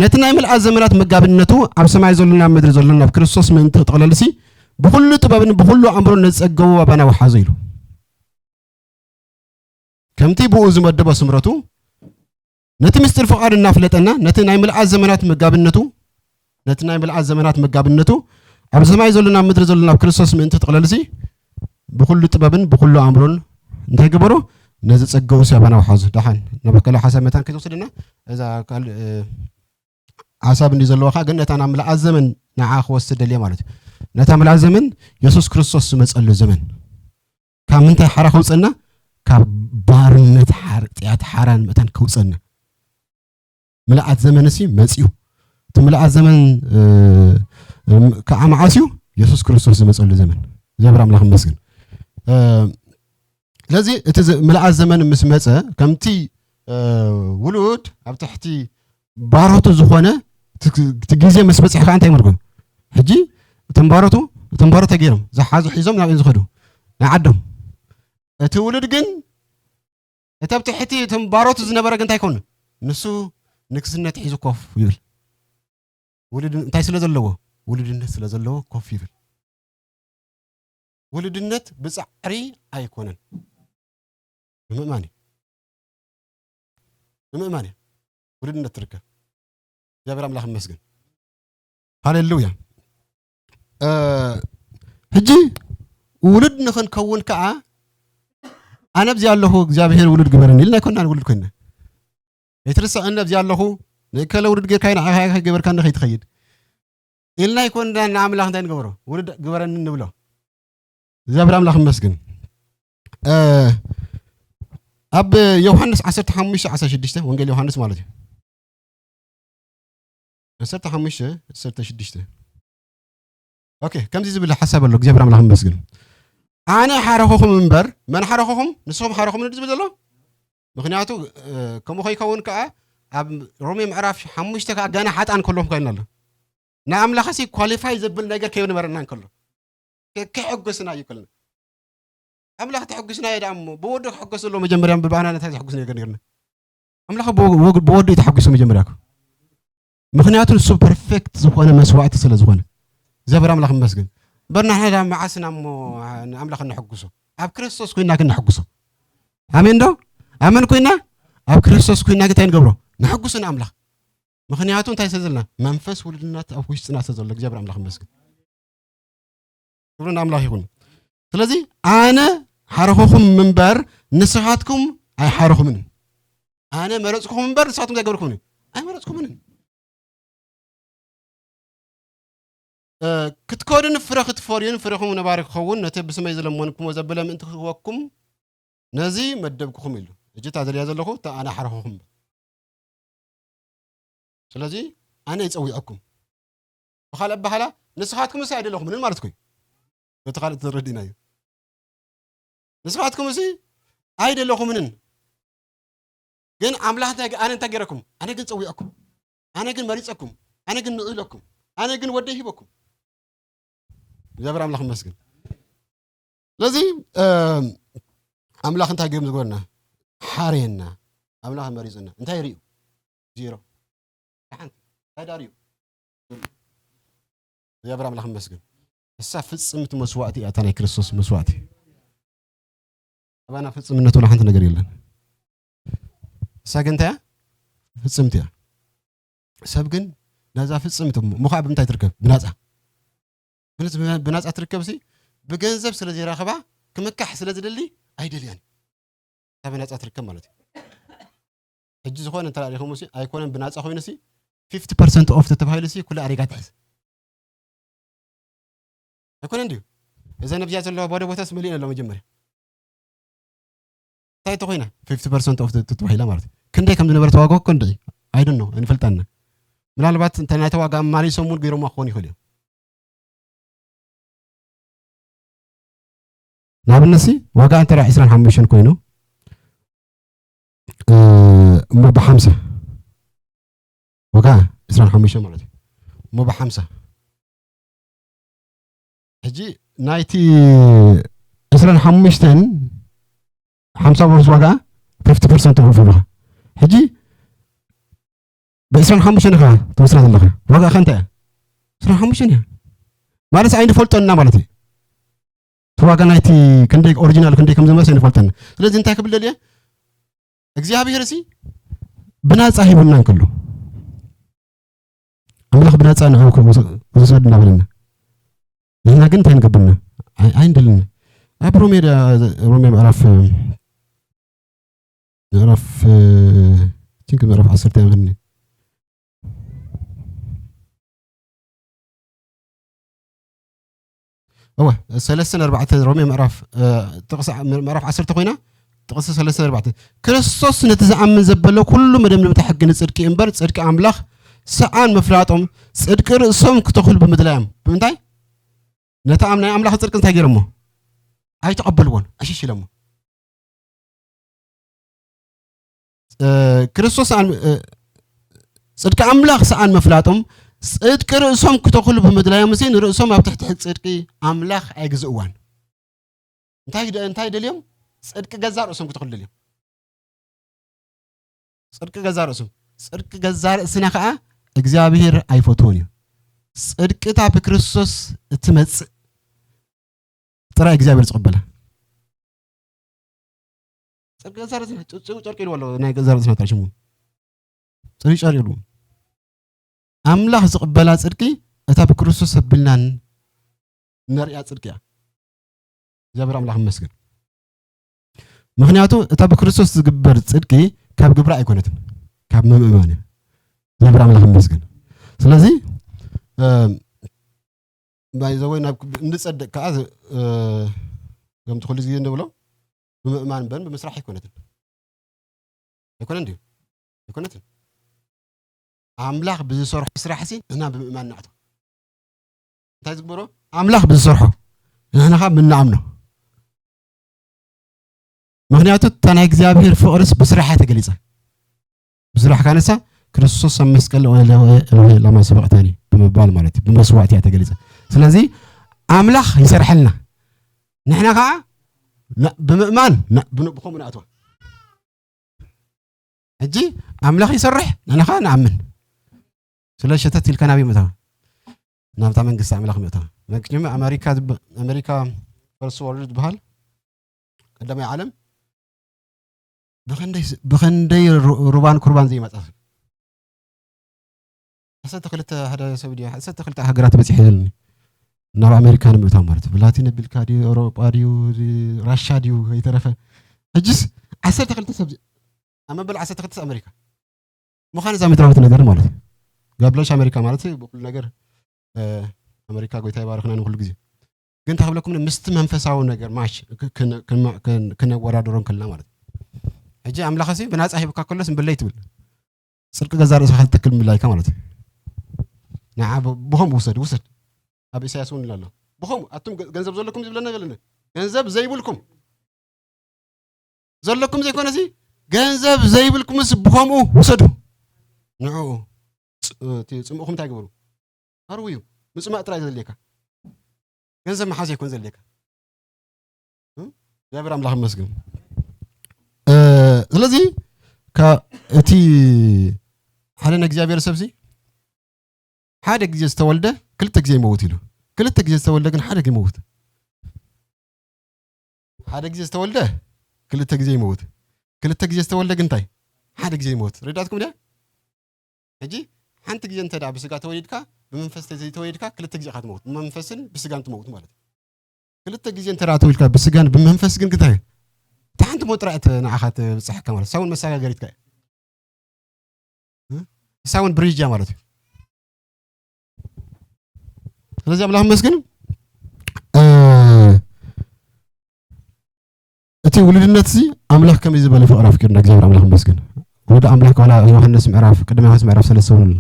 ነቲ ናይ ምልኣት ዘመናት መጋቢነቱ ኣብ ሰማይ ዘሎን ኣብ ምድሪ ዘሎን ኣብ ክርስቶስ ምእንቲ ክጥቕለልሲ፣ ብኹሉ ጥበብን ብኹሉ ኣእምሮን ነጸገቡ ኣባና ወሓዞ ኢሉ። ከምቲ ብኡ ዝመደቦ ስምረቱ፣ ነቲ ምስጢር ፍቓድ እናፍለጠና፣ ነቲ ናይ ምልኣት ዘመናት መጋቢነቱ፣ ነቲ ናይ ምልኣት ዘመናት መጋቢነቱ፣ ኣብ ሰማይ ዘሎን ኣብ ምድሪ ዘሎን ኣብ ክርስቶስ ምእንቲ ክጥቕለልሲ፣ ብኹሉ ጥበብን ብኹሉ ኣእምሮን እንታይ ገበሮ? ነዚ ጸጋኡ ሲ ኣባና ወሓዞ። ደሓን፣ ናብ ካልእ ሓሳብ መታን ከይትወስደና፣ እዛ ካልእ፣ እ፣ ሓሳብ እንዲ ዘለዋ ኸኣ፣ ግን ነታ ናብ ምልኣት ዘመን ንዓ ክወስድ ደልየ ማለት እዩ። ነታ ምልኣት ዘመን የሱስ ክርስቶስ ዝመጸሉ ዘመን። ካብ ምንታይ ሓራ ከውጸና? ካብ ባርነት ሓጢኣት ሓራን መታን ከውጸና። ምልኣት ዘመን ሲ መጽዩ። እቲ ምልኣት ዘመን ከዓ መዓስ እዩ? የሱስ ክርስቶስ ዝመጸሉ ዘመን። እግዚኣብሔር ኣምላኽ ይመስገን። ስለዚ እቲ ምልኣት ዘመን ምስ መጸ፣ ከምቲ ውሉድ ኣብ ትሕቲ ባሮቱ ዝኾነ፣ እቲ ግዜ ምስ በጽሐ ከዓ እንታይ መርጎ? ሕጂ እቶም ባሮቱ፣ እቶም ባሮት ተገይሮም ዝሓዙ ሒዞም ናብ እዮም ዝኸዱ? ንዓዶም። እቲ ውሉድ ግን እቲ ኣብ ትሕቲ እቶም ባሮቱ ዝነበረ ግን እንታይ ኮኑ? ንሱ ንግስነት ሒዙ ኮፍ ይብል። ውሉድ እንታይ ስለ ዘለዎ? ውሉድነት ስለ ዘለዎ ኮፍ ይብል። ውሉድነት ብጻዕሪ ኣይኮነን። ብምእማን እዩ። ብምእማን እዩ። ውሉድነት ትርከብ። እግዚኣብሔር ኣምላኽ ይመስገን። ሃሌሉያ። ሕጂ ውሉድ ንኽንከውን ከዓ ኣነ ኣብዚ ኣለኹ እግዚኣብሔር ውሉድ ግበረኒ ኢልና ኣይኮናን ውሉድ ኮይና። ኣይትርስዕ፣ እነ ኣብዚ ኣለኹ፣ ንእከለ ውሉድ ጌርካ ንዓኻ ከይገበርካ ንኸይትኸይድ ኢልና ኣይኮንና ንኣምላኽ እንታይ ንገብሮ? ውሉድ ግበረኒ ንብሎ። እግዚኣብሔር ኣምላኽ ይመስገን። ኣብ ዮሃንስ ዓሰርተ ሓሙሽተ ዓሰርተ ሽዱሽተ፣ ወንጌል ዮሃንስ ማለት እዩ። ዓሰርተ ሓሙሽተ ዓሰርተ ሽዱሽተ። ኦኬ፣ ከምዚ ዝብል ሓሳብ ኣሎ። እግዚኣብሔር ኣምላኽ ይመስገን። ኣነ ሓረኹኹም እምበር፣ መን ሓረኹኹም? ንስኹም ሓረኹምኒ ዝብል ዘሎ። ምኽንያቱ ከምኡ ከይከውን ከዓ ኣብ ሮሜ ምዕራፍ ሓሙሽተ ከዓ ገና ሓጣን ከለኹም ኮይና ኣሎ። ንኣምላኽሲ ኳሊፋይ ዘብል ነገር ከይነበረና እንከሎ፣ ከ-፣ ከሕጉስና እዩ ከለና። ኣምላኽ ተሕጉስና እዩ ደኣ እሞ፣ ብወዱ ክሕጎስ ዘለዎ መጀመርያ ብባህና ነታ ዘሕጉስ ነገር ነርና። ኣምላኽ ብወ-፣ ብወዱ እዩ ተሓጒሱ መጀመርያ እኮ። ምኽንያቱ ንሱ ፐርፌክት ዝኾነ መስዋዕቲ ስለ ዝኾነ። እግዚኣብሔር ኣምላኽ ይመስገን። እምበር ንሕና ደኣ መዓስና እሞ ንኣምላኽ እነሕጉሶ? ኣብ ክርስቶስ ኮይና ግን ነሕጉሶ። ኣሜን ዶ? ኣመን ኮይና ኣብ ክርስቶስ ኮይና ግን እንታይ ንገብሮ? ነሕጉሶ ንኣምላኽ። ምኽንያቱ እንታይ ስለ ዘለና? መንፈስ ውልድነት ኣብ ውሽጥና ስለ ዘሎ እግዚኣብሔር ኣምላኽ ይመስገን። ክብሪ ንኣምላኽ ይኹን። ስለዚ ኣነ ሓረኹኹም እምበር ንስኻትኩም ኣይሓረኹምን። ኣነ መረጽኩኹም እምበር ንስኻትኩም እንታይ ገበርኩምን? ኣይመረጽኩምን። እ፣ ክትከዱን ፍረ ክትፈርዩን ፍረኹም ነባሪ ክኸውን ነቲ ብስመይ ዝለመንኩሞ ዘበለ ምእንቲ ክህበኩም ነዚ መደብኩኹም ኢሉ። ሕጂ እታ ዘልያ ዘለኹ እታ ኣነ ሓረኹኹም። ስለዚ ኣነ ይጸዊዐኩም። ብኻልእ ኣበሃህላ ንስኻትኩም እሲ ኣይደለኹምንን ማለት እኮ እዩ። በቲ ካልእ ተረዲእናዮ። ንስኻትኩም እሲ ኣይደለኹምንን። ግን ኣምላኽ እንታይ፣ ኣነ እንታይ ገይረኩም? ኣነ ግን ጸዊዐኩም። ኣነ ግን መሪጸኩም። ኣነ ግን ንእለኩም። ኣነ ግን ወደይ ሂበኩም። እግዚኣብሔር ኣምላኽ ይመስገን። ስለዚ፣ እ፣ ኣምላኽ እንታይ ገይሩ ዝገበረና? ሓርየና። ኣምላኽ መሪጽና። እንታይ ርእዩ? ዜሮ። ሓንቲ። እንታይ ዳርዩ? እግዚኣብሔር ኣምላኽ ይመስገን። እሳ ፍጽምቲ መስዋእቲ እያ፣ እታ ናይ ክርስቶስ መስዋእቲ። ኣባና ፍጽምነት ወላ ሓንቲ ነገር የለን። እሳ ግን እንታይ እያ? ፍጽምቲ እያ። ሰብ ግን ነዛ ፍጽምቲ እሞ፣ እሞ ኸዓ ብምንታይ ትርከብ? ብናጻ። ግን ብናጻ ትርከብ ሲ፣ ብገንዘብ ስለ ዘይረኸባ፣ ክምካሕ ስለ ዝደሊ ኣይደልያን። እታ ብናጻ ትርከብ ማለት እዩ። ሕጂ ዝኾነ እንተ ሪኹም ሲ፣ ኣይኮነን ብናጻ ኮይኑ ሲ፣ ፊፍቲ ፐርሰንት ኦፍ ተተባሂሉ ሲ፣ ኩሉ ኣሪጋ ትሕዝ። ኣይኮነን ድዩ? እዘን ኣብዚኣ ዘለዋ ባዶ ቦታስ መሊእን ኣሎ መጀመርያ። እንታይ ተኾይና? ፊፍቲ ፐርሰንት ኦፍ ተተባሂላ ማለት እዩ። ክንደይ ከም ዝነበረ ተዋግኦ እኮ እንድዒ። I don't know፣ ኣይንፈልጣና። ምናልባት እንተ ናይ ተዋጋ ማሊሶም እውን ገይሮምዋ ክኾኑ ይኽእሉ እዮም። ንኣብነት ሲ፣ ዋጋ እንተ ዒስራን ሓሙሽተን ኮይኑ፣ እ፣ እሞ ብሓምሳ፣ ዋጋ ዒስራን ሓሙሽተን ማለት እዩ። እሞ ብሓምሳ። ሕጂ ናይቲ ዒስራን ሓሙሽተን፣ ሓምሳ ፐርሰንት ዋጋ፣ ፊፍቲ ፐርሰንት ኦፍ ኣለኻ። ሕጂ ብዒስራን ሓሙሽተን ኢኻ ትወስዳ ዘለኻ። ዋጋኻ እንታይ እያ? ዒስራን ሓሙሽተን እያ። ማለት ኣይንፈልጦን ኢና ማለት እዩ። እቲ ዋጋ ናይቲ ክንደይ ኦሪጂናል ክንደይ ከም ዝመሰ ኣይንፈልጦን ኢና። ስለዚ እንታይ ክብል ደልየ? እግዚኣብሔር ሲ ብናጻ ሂቡና እንከሎ፣ ኣምላኽ ብናጻ ንዕኡ ክውሰድ እናበለና፣ ንሕና ግን እንታይ ንገብርና? ኣይ-፣ ኣይንደልና። ኣብ ሮሜ ዳ-፣ ሮሜ ምዕራፍ፣ ምዕራፍ፣ ቲንክ ምዕራፍ ዓሰርተ እያ መሰለኒ። እወ፣ ሰለስተን ኣርባዕተን ሮሜ ምዕራፍ፣ እ፣ ጥቕሲ ዓ-፣ ምዕራፍ ዓሰርተ ኮይና፣ ጥቕሲ ሰለስተ ኣርባዕተ፣ ክርስቶስ ነቲ ዝኣምን ዘበለ ኩሉ መደምደምታ ሕጊ ንጽድቂ እምበር፣ ጽድቂ ኣምላኽ ሰኣን ምፍላጦም፣ ጽድቂ ርእሶም ክተኽሉ ብምድላዮም። ብምንታይ? ነቲ ኣም-፣ ናይ ኣምላኽ ጽድቂ እንታይ ገይሮሞ? ኣይተቐበልዎን፣ ዕሽሽ ኢሎሞ። እ፣ ክርስቶስ ኣን-፣ እ፣ ጽድቂ ኣምላኽ ሰኣን ምፍላጦም፣ ጽድቂ ርእሶም ክተኽሉ ብምድላዮም፣ እዚ ንርእሶም ኣብ ትሕቲ ጽድቂ ኣምላኽ ኣይግዝእዋን። እንታይ ደ-፣ እንታይ ደልዮም? ጽድቂ ገዛ ርእሶም ክተኽሉ ደልዮም። ጽድቂ ገዛ ርእሶም። ጽድቂ ገዛ ርእስና ከኣ እግዚኣብሔር ኣይፈትዎን እዩ። ጽድቂ እታ ብክርስቶስ እትመጽእ ጥራይ እግዚኣብሔር ዝቕበላ። ጽድቂ ገዛ ርእስና፣ ጽ-፣ ጽ-፣ ጨርቂ ኢልዎ ኣሎ፣ ናይ ገዛ ርእስና ጥራይ ሽሙ። ጽድቂ ጨርቂ ኢልዎ። ኣምላኽ ዝቕበላ ጽድቂ እታ ብክርስቶስ ኣቢልና ነርእያ ጽድቂ እያ። እግዚኣብሔር ኣምላኽ ይመስገን። ምኽንያቱ እታ ብክርስቶስ ዝግበር ጽድቂ ካብ ግብሪ ኣይኮነትን፣ ካብ ምእማን እያ። እግዚኣብሔር ኣምላኽ ይመስገን። ስለዚ፣ እ፣ ባይ ዘ ወይ ናብ እንጸድቅ ከኣ፣ እ፣ ከምቲ ኩሉ ግዜ እንብሎ ብምእማን እምበር ብምስራሕ ኣይኮነትን። ኣይኮነን ድዩ? ኣይኮነትን። ኣምላኽ ብዝሰርሖ ስራሕ ሲ ንሕና ብምእማን ንኣትዎ። እንታይ ዝግበሮ? ኣምላኽ ብዝሰርሖ ንሕና ኸኣ ምንኣምኖ። ምኽንያቱ እታ ናይ እግዚኣብሔር ፍቕርስ ብስራሕ እያ ተገሊጻ። ብስራሕ ካነሳ ክርስቶስ ኣብ መስቀል ኤሎሄ ኤሎሄ ላማ ሰበቕታኒ ብምባል ማለት እዩ። ብመስዋዕቲ እያ ተገሊጻ። ስለዚ ኣምላኽ ይሰርሐልና። ንሕና ኸኣ ና-፣ ብምእማን ና-፣ ብን-፣ ብኸምኡ ንኣትዋ። ሕጂ ኣምላኽ ይሰርሕ፣ ንሕና ኸኣ ንኣምን። ስለ ሸተት ኢልካ ናበይ ምእታው? ናብታ መንግስቲ ኣምላኽ ምእታው። መክንያቱ ኣሜሪካ ዝብ-፣ ኣሜሪካ ፈርስት ወርልድ ዝበሃል ቀዳማይ ዓለም ብኸንደይ ስ-፣ ብኸንደይ ሩ-፣ ሩባን ኩርባን ዘይመጻ ሰብ። ዓሰርተ ክልተ ሓደ ሰብ ድዩ፣ ዓሰርተ ክልተ ሃገራት በጺሐ ይብለኒ። ናብ ኣሜሪካ ንምእታው ማለት እዩ። ላቲን ኣቢልካ ድዩ፣ ኤውሮጳ ድዩ፣ ራሻ ድዩ፣ ከይተረፈ። ሕጅስ ዓሰርተ ክልተ ሰብ፣ ኣብ መበል ዓሰርተ ክልተ ኣሜሪካ። ምዃን እዛ ምድራዊት ነገር ማለት እዩ። God bless ኣሜሪካ ማለት እዩ፣ ብኩሉ ነገር፣ እ፣ ኣሜሪካ ጎይታ ይባርኽና ንኩሉ ግዜ። ግን እንታይ ክብለኩም፣ ምስቲ መንፈሳዊ ነገር ማች ክ-፣ ክነ-፣ ክነ-፣ ክነ-፣ ክነወዳድሮ እንከለና ማለት እዩ። ሕጂ ኣምላኽሲ ብናጻ ሂብካ ከሎስ እምብለይ ትብል። ጽድቂ ገዛ ርእስኻ ክትተክል ምብላይካ ማለት እዩ። ንዓ ብ-፣ ብኸምኡ ውሰድ፣ ውሰድ። ኣብ ኢሳያስ እውን ኢሉ ኣሎ። ብኸምኡ ኣቱም ገ-፣ ገንዘብ ዘለኩም ዝብለና ገለነ። ገንዘብ ዘይብልኩም ዘለኩም ዘይኮነሲ፣ ገንዘብ ዘይብልኩምስ ብኸምኡ ውሰዱ። ንዕኡ ጽ-፣ እቲ ጽምእኹም እንታይ ግበሩ? ኣርውዩ። ምጽማእ ጥራይ ዘድልየካ። ገንዘብ መሓዝ ኣይኮን ዘድልየካ። እ? እግዚኣብሔር ኣምላኽ ይመስገን። እ፣ ስለዚ፣ ከ-፣ እቲ ሓደ ናይ እግዚኣብሔር ሰብሲ ሓደ ግዜ ዝተወልደ ክልተ ግዜ ይመውት ኢሉ። ክልተ ግዜ ዝተወልደ ግን ሓደ ግዜ ይመውት። ሓደ ግዜ ዝተወልደ ክልተ ግዜ ይመውት። ክልተ ግዜ ዝተወልደ ግን እንታይ? ሓደ ግዜ ይመውት። ረዳትኩም ድያ? ሕጂ ሓንቲ ግዜ እንተ ደኣ ብስጋ ተወሊድካ፣ ብመንፈስ ተዘይተወሊድካ ክልተ ግዜ ኢኻ ትመውት። ብመንፈስን ብስጋን ትመውት ማለት እዩ። ክልተ ግዜ እንተ ደኣ ተወሊድካ ብስጋን ብመንፈስ ግን እንታይ? እታ ሓንቲ ሞት ጥራይ እተ-፣ ንዓኻ ትብጽሓካ ማለት። እሳ እውን መሰጋገሪትካ እያ። እ? እሳ እውን ብሪጅ እያ ማለት እዩ። ስለዚ ኣምላኽ ይመስገን። እ፣ እቲ ውሉድነት እዚ ኣምላኽ ከመይ ዝበለ ፍቕሪ ኣፍቂሩና እግዚኣብሔር ኣምላኽ ይመስገን። ወዲ ኣምላኽ ዋላ ዮሃንስ ምዕራፍ፣ ቀዳማይ ዮሃንስ ምዕራፍ ሰለስተ እውን ኣሎ።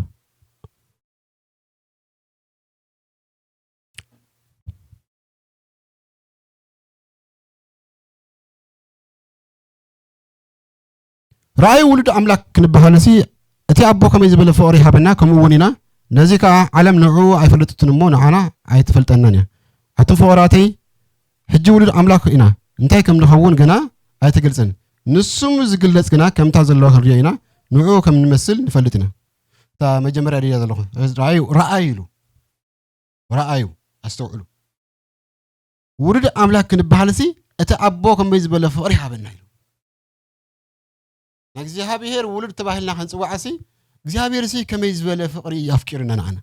ረኣዩ ውሉድ ኣምላኽ ክንበሃልሲ እቲ ኣቦ ከመይ ዝበለ ፍቕሪ ይሃበና፣ ከምኡ እውን ኢና። ነዚ ከኣ ዓለም ንዕኡ ኣይፈለጠትን እሞ ንዓና ኣይትፈልጠናን እያ። ኣቱም ፍቑራተይ፣ ሕጂ ውሉድ ኣምላኽ ኢና፣ እንታይ ከም ንኸውን ገና ኣይተገልጸን። ንሱ ምስ ዝግለጽ ግና ከምታ ዘለዋ ክንርእዮ ኢና፣ ንዕኡ ከም ንመስል ንፈልጥ ኢና። እታ መጀመርያ ድያ ዘለኹ፣ ረኣዩ፣ ረኣዩ ኢሉ። ረኣዩ፣ ኣስተውዕሉ። ውሉድ ኣምላኽ ክንበሃልሲ እቲ ኣቦ ከመይ ዝበለ ፍቕሪ ይሃበና ኢሉ። ንእግዚኣብሔር ውሉድ ተባሂልና ክንጽዋዕሲ እግዚኣብሔርሲ ከመይ ዝበለ ፍቕሪ ኣፍቂሩና ንዓና፣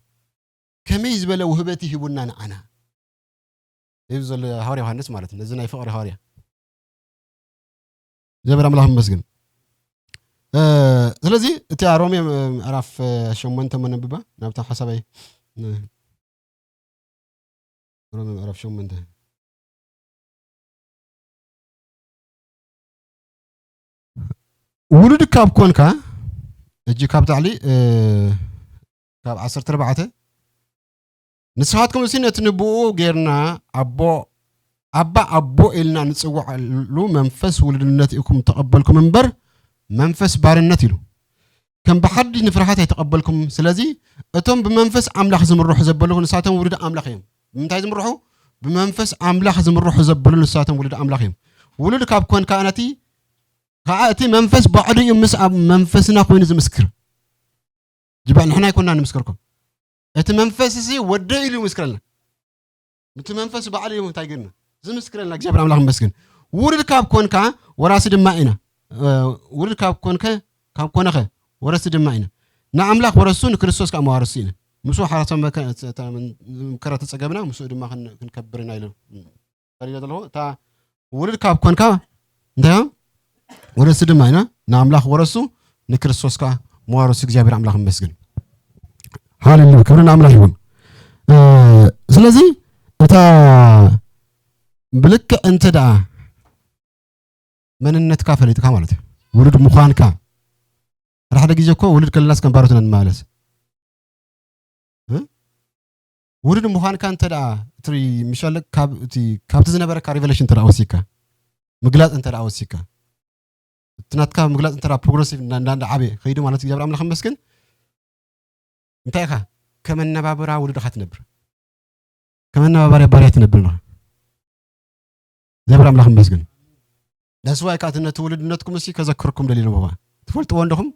ከመይ ዝበለ ውህበት ሂቡና ንዓና እዩ ዘሎ ሃዋርያ ዮሃንስ ማለት እዩ። ነዚ ናይ ፍቕሪ ሃዋርያ እግዚኣብሔር ኣምላኽ ይመስገን። እ፣ ስለዚ እቲ ሮሜ ምዕራፍ ሸሞንተ መነብባ ናብታ ሓሳባይ ን-፣ ሮሜ ምዕራፍ ሸሞንተ። ውሉድ ካብ ኮንካ፣ እጂ ካብ ታዕሊ፣ እ፣ ካብ ዓሰርተ ኣርባዕተ፣ ንስኻትኩም እሲ ነቲ ንብኡ ጌርና ኣቦ፣ ኣባ ኣቦ ኢልና ንጽውዓሉ መንፈስ ውሉድነት ኢኹም ተቐበልኩም እምበር፣ መንፈስ ባርነት ኢሉ። ከም ብሓድሽ ንፍርሃት ኣይተቐበልኩም። ስለዚ እቶም ብመንፈስ ኣምላኽ ዝምርሑ ዘበሉ ንሳቶም ውሉድ ኣምላኽ እዮም። ብምንታይ ዝምርሑ? ብመንፈስ ኣምላኽ ዝምርሑ ዘበሉ ንሳቶም ውሉድ ኣምላኽ እዮም። ውሉድ ካብ ኮንካ ነቲ፣ ከኣ እቲ መንፈስ ባዕሉ እዩ ምስ ኣብ መንፈስና ኮይኑ ዝምስክር። ጅባእ ንሕና ኣይኮንና ንምስከርኩም። እቲ መንፈስ እዚ ወደይ ኢሉ ይምስክረልና። እቲ መንፈስ ባዕሉ እዩ እንታይ ገይርና? ዝምስክረልና። እግዚኣብሔር ኣምላኽ ይመስገን። ውሉድ ካብ ኮንካ ወራሲ ድማ ኢና። እ፣ ውሉድ ካብ ኮንከ፣ ካብ ኮነኸ ወረሲ ድማ ኢና። ንኣምላኽ ወረሱ ንክርስቶስ ከኣ መዋርሱ ኢና። ምስኡ ሓራሳ መከ-፣ ተ-፣ ተ-፣ መከራ ተጸገብና፣ ምስኡ ድማ ክን-፣ ክንከብር ኢና ኢሉ። ፈሪደ ዘለኹ፣ እታ ውሉድ ካብ ኮንካ እንታይ? ወረሲ ድማ ኢና። ንኣምላኽ ወረሱ ንክርስቶስ ከኣ መዋርሱ። እግዚኣብሔር ኣምላኽ ይመስገን። ሃሌሉያ፣ ክብሪ ንኣምላኽ ይኹን። እ፣ ስለዚ እታ ብልክዕ እንተ ደኣ መንነትካ ፈሊጥካ ማለት እዩ። ውሉድ ምዃንካ። ሓደ ሓደ ግዜ እኮ ውሉድ ከለናስ ከም ባሮት ኢና ንመላለስ። እ? ውሉድ ምዃንካ እንተ ደኣ እቲ ሚሻል ካብ፣ እቲ፣ ካብቲ ዝነበረካ ሪቨሌሽን እንተ ደኣ ወሲካ፣ ምግላጽ እንተ ደኣ ወሲካ፣ እቲ ናትካ ምግላጽ እንተ ደኣ ፕሮግረሲቭ እንዳ፣ እንዳ፣ እንዳ ዓበየ ከይዱ ማለት እዩ። እግዚኣብሔር ኣምላኽ ይመስገን። እንታይ ኢኻ? ከም ኣነባብራ ውሉድ ኢኻ ትነብር። ከም ኣነባባሪ ባርያ ትነብር ኢኻ። እግዚኣብሔር ኣምላኽ ይመስገን። That's why ከኣ ነቲ ውሉድነትኩም እሲ ከዘክረኩም ደልየ ነቦባ። ትፈልጥዎ እንደኹም፣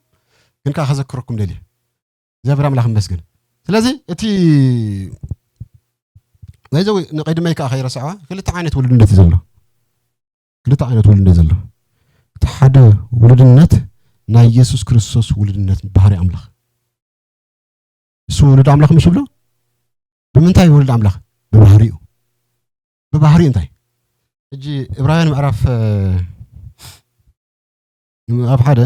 ግን ከኣ ከዘክረኩም ደልየ። እግዚኣብሔር ኣምላኽ ይመስገን። ስለዚ እቲ፣ by the way፣ ንቐድመይ ከኣ ከይረስዕዋ፣ ክልተ ዓይነት ውሉድነት እዩ ዘሎ። ክልተ ዓይነት ውሉድነት ዘሎ። እቲ ሓደ ውሉድነት ናይ ኢየሱስ ክርስቶስ ውሉድነት፣ ባህሪ ኣምላኽ። እሱ ውሉድ ኣምላኽ ምሽ ብሎ? ብምንታይ ውሉድ ኣምላኽ? ብባህሪኡ። ብባህሪኡ እንታይ? ሕጂ ዕብራውያን ምዕራፍ፣ እ፣ ምዕራፍ ሓደ፣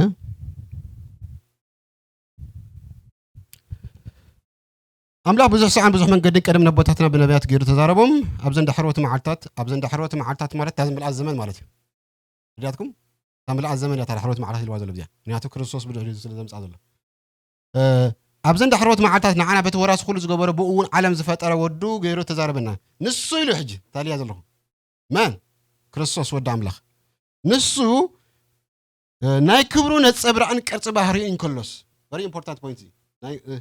ኣምላኽ ብዙሕ ሰዓን ብዙሕ መንገድን ቀደም ነቦታትና ብነቢያት ገይሩ ተዛረቦም። ኣብዘን ዳሕረዎት መዓልታት፣ ኣብዘን ዳሕረዎት መዓልታት ማለት እታ ምልኣት ዘመን ማለት እዩ። ረዳትኩም? እታ ምልኣት ዘመን እያ፣ እታ ዳሕረዎት መዓልታት ኢልዋ ዘሎ ብዚኣ። ምክንያቱ ክርስቶስ ብድሕሪኡ ስለ ዘምጽኣ ዘሎ። እ፣ ኣብዘን ዳሕረዎት መዓልታት ንዓና በቲ ወራሲ ኩሉ ዝገበሮ ብኡ እውን ዓለም ዝፈጠረ ወዱ ገይሩ ተዛረበና። ንሱ ኢሉ ሕጂ፣ እንታይ ኢልያ ዘለኹ? መን? ክርስቶስ ወዲ ኣምላኽ። ንሱ፣ እ፣ ናይ ክብሩ ነጸብራቕን ቅርጺ ባህሪኡ እንከሎስ፣ very important point እዩ። ናይ፣ እ፣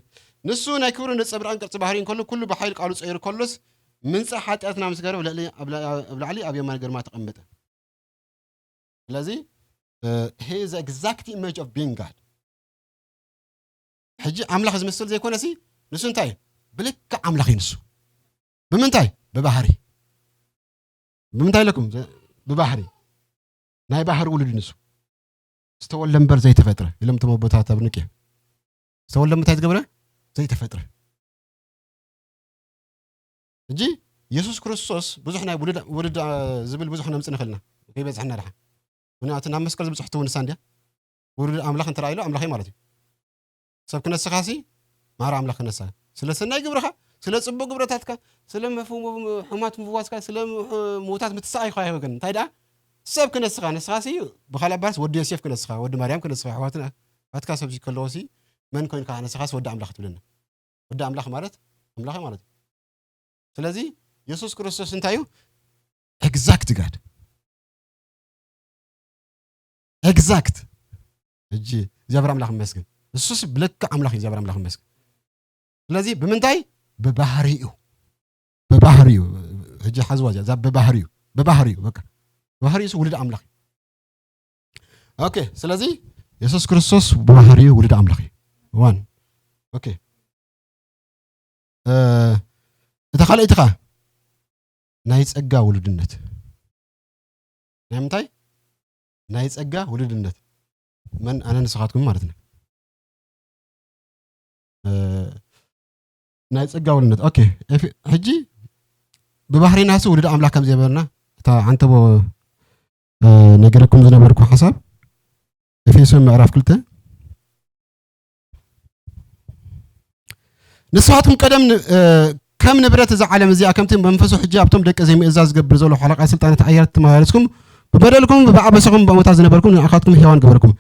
ንሱ ናይ ክብሩ ነጸብራቕን ቅርጺ ባህሪኡ እንከሎ፣ ኩሉ ብሓይል ቃሉ ጸይሩ ከሎስ፣ ምንጻሕ ሓጢኣትና ምስ ገበረ፣ ኣብ ልዕሊ፣ ኣብ ላ-፣ ኣብ ላዕሊ ኣብ የማን ግርማ ተቐመጠ። ስለዚ፣ እ፣ he is exact image of being God። ሕጂ ኣምላኽ ዝመስል ዘይኮነሲ፣ ንሱ እንታይ እዩ? ብልክዕ ኣምላኽ እዩ ንሱ። ብምንታይ? ብባህሪ። ብምንታይ ኢለኩም? ዘ-፣ ብባህሪ። ናይ ባህሪ ውሉድ እዩ ንሱ። ዝተወልደ እምበር ዘይተፈጥረ ኢሎም እቶም ኣቦታት ኣብ ንቄ። ዝተወልደ እንታይ ዝገብረ? ዘይተፈጥረ። ሕጂ የሱስ ክርስቶስ ብዙሕ ናይ ውሉድ፣ ውሉድ፣ እ፣ ዝብል ብዙሕ ነምጽእ ንኽእል ኢና። ከይበዝሐና ደሓን። ምኽንያቱ ናብ መስቀል ዝብጽሕቶ እውን ንሳ እንድያ። ውሉድ ኣምላኽ እንተ ደኣ ኢሉ ኣምላኽ እዩ ማለት እዩ። ሰብ ክነስኻሲ ማራ ኣምላኽ ክነስኻ። ስለ ሰናይ ግብርኻ፣ ስለ ጽቡቕ ግብረታትካ፣ ስለ መፍ-፣ ሕሙማት ምፍዋስካ፣ ስለ ም-፣ ምዉታት ምትንሳእካ ኣይኮነን። እንታይ ደኣ? ሰብ ክነስኻ፣ ንስኻሲ ብኻልእ ኣባልስ ወዲ ዮሴፍ ክነስኻ፣ ወዲ ማርያም ክነስኻ፣ ኣሕዋትና፣ ኣሕዋትካ ሰብ ከለዎሲ መን ኮይንካ ንስኻስ ወዲ ኣምላኽ ትብለና? ወዲ ኣምላኽ ማለት ኣምላኽ ማለት እዩ። ስለዚ የሱስ ክርስቶስ እንታይ እዩ? ኤግዛክት ጋድ። ኤግዛክት። ሕጂ እግዚኣብሔር ኣምላኽ ይመስገን። እሱስ ብልክዕ ኣምላኽ እዩ፣ እግዚኣብሔር ኣምላኽ ይመስገን። ስለዚ ብምንታይ? ብባህሪኡ። ብባህሪኡ። ሕጂ ሓዝዋ እዚኣ፣ እዛ ብባህሪኡ። ብባህሪኡ፣ በቃ። ብባህሪኡ እሱ ውሉድ ኣምላኽ እዩ። ኦኬ፣ ስለዚ የሱስ ክርስቶስ ብባህሪኡ ውሉድ ኣምላኽ እዩ። ዋን። ኦኬ። እ፣ እታ ካልኣይቲ ኸኣ ናይ ጸጋ ውሉድነት። ናይ ምንታይ? ናይ ጸጋ ውሉድነት። መን? ኣነ ንስኻትኩም ማለት ነው። እ፣ ናይ ጸጋ ውሉድነት። ኦኬ፣ ኤፍ-፣ ሕጂ ብባህሪናስ ውሉድ ኣምላኽ ከም ዘይበልና፣ እታ ዓንተቦ፣ እ፣ ነጊረኩም ዝነበርኩ ሓሳብ፣ ኤፌሶን ምዕራፍ ክልተ፣ ንስኻትኩም ቀደም ን-፣ እ፣ ከም ንብረት እዛ ዓለም እዚኣ፣ ከምቲ መንፈሱ ሕጂ ኣብቶም ደቂ ዘይምእዛዝ ዝገብር ዘሎ ሓለቓ ስልጣናት ኣየር ተመላለስኩም፣ ብበደልኩም፣ ብዓበሳኹም፣ ብእሞታት ዝነበርኩም፣ ንኣኻትኩም ሕያዋን ገበርኩም።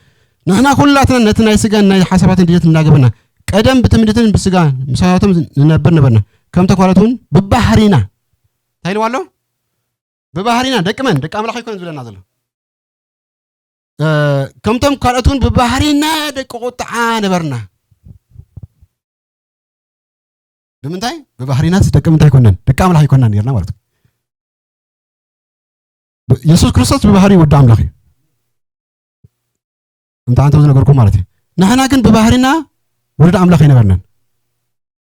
ንሕና ኩላትና ነቲ ናይ ስጋን ናይ ሓሳባትን ድሌት እናገበርና፣ ቀደም ብትምኒትን ብስጋ ምሳታቶም ንነብር ነበርና። ከምቶም ካልኦት እውን ብባህሪና፣ እንታይ ኢልዋ ኣሎ? ብባህሪና ደቂ መን? ደቂ ኣምላኽ ኣይኮነን ዝብለና ዘሎ። እ፣ ከምቶም ካልኦት እውን ብባህሪና ደቂ ቁጥዓ ነበርና። ብምንታይ? ብባህሪናስ ደቂ ምንታይ ኣይኮናን? ደቂ ኣምላኽ ኣይኮናን ነርና ማለት እዩ። ብ-፣ የሱስ ክርስቶስ ብባህሪ ወዲ ኣምላኽ እዩ። ከምቲ ኣንተ ዝነገርኩ ማለት እዩ። ንሕና ግን ብባህሪና ወለዲ ኣምላኽ ኣይነበርናን።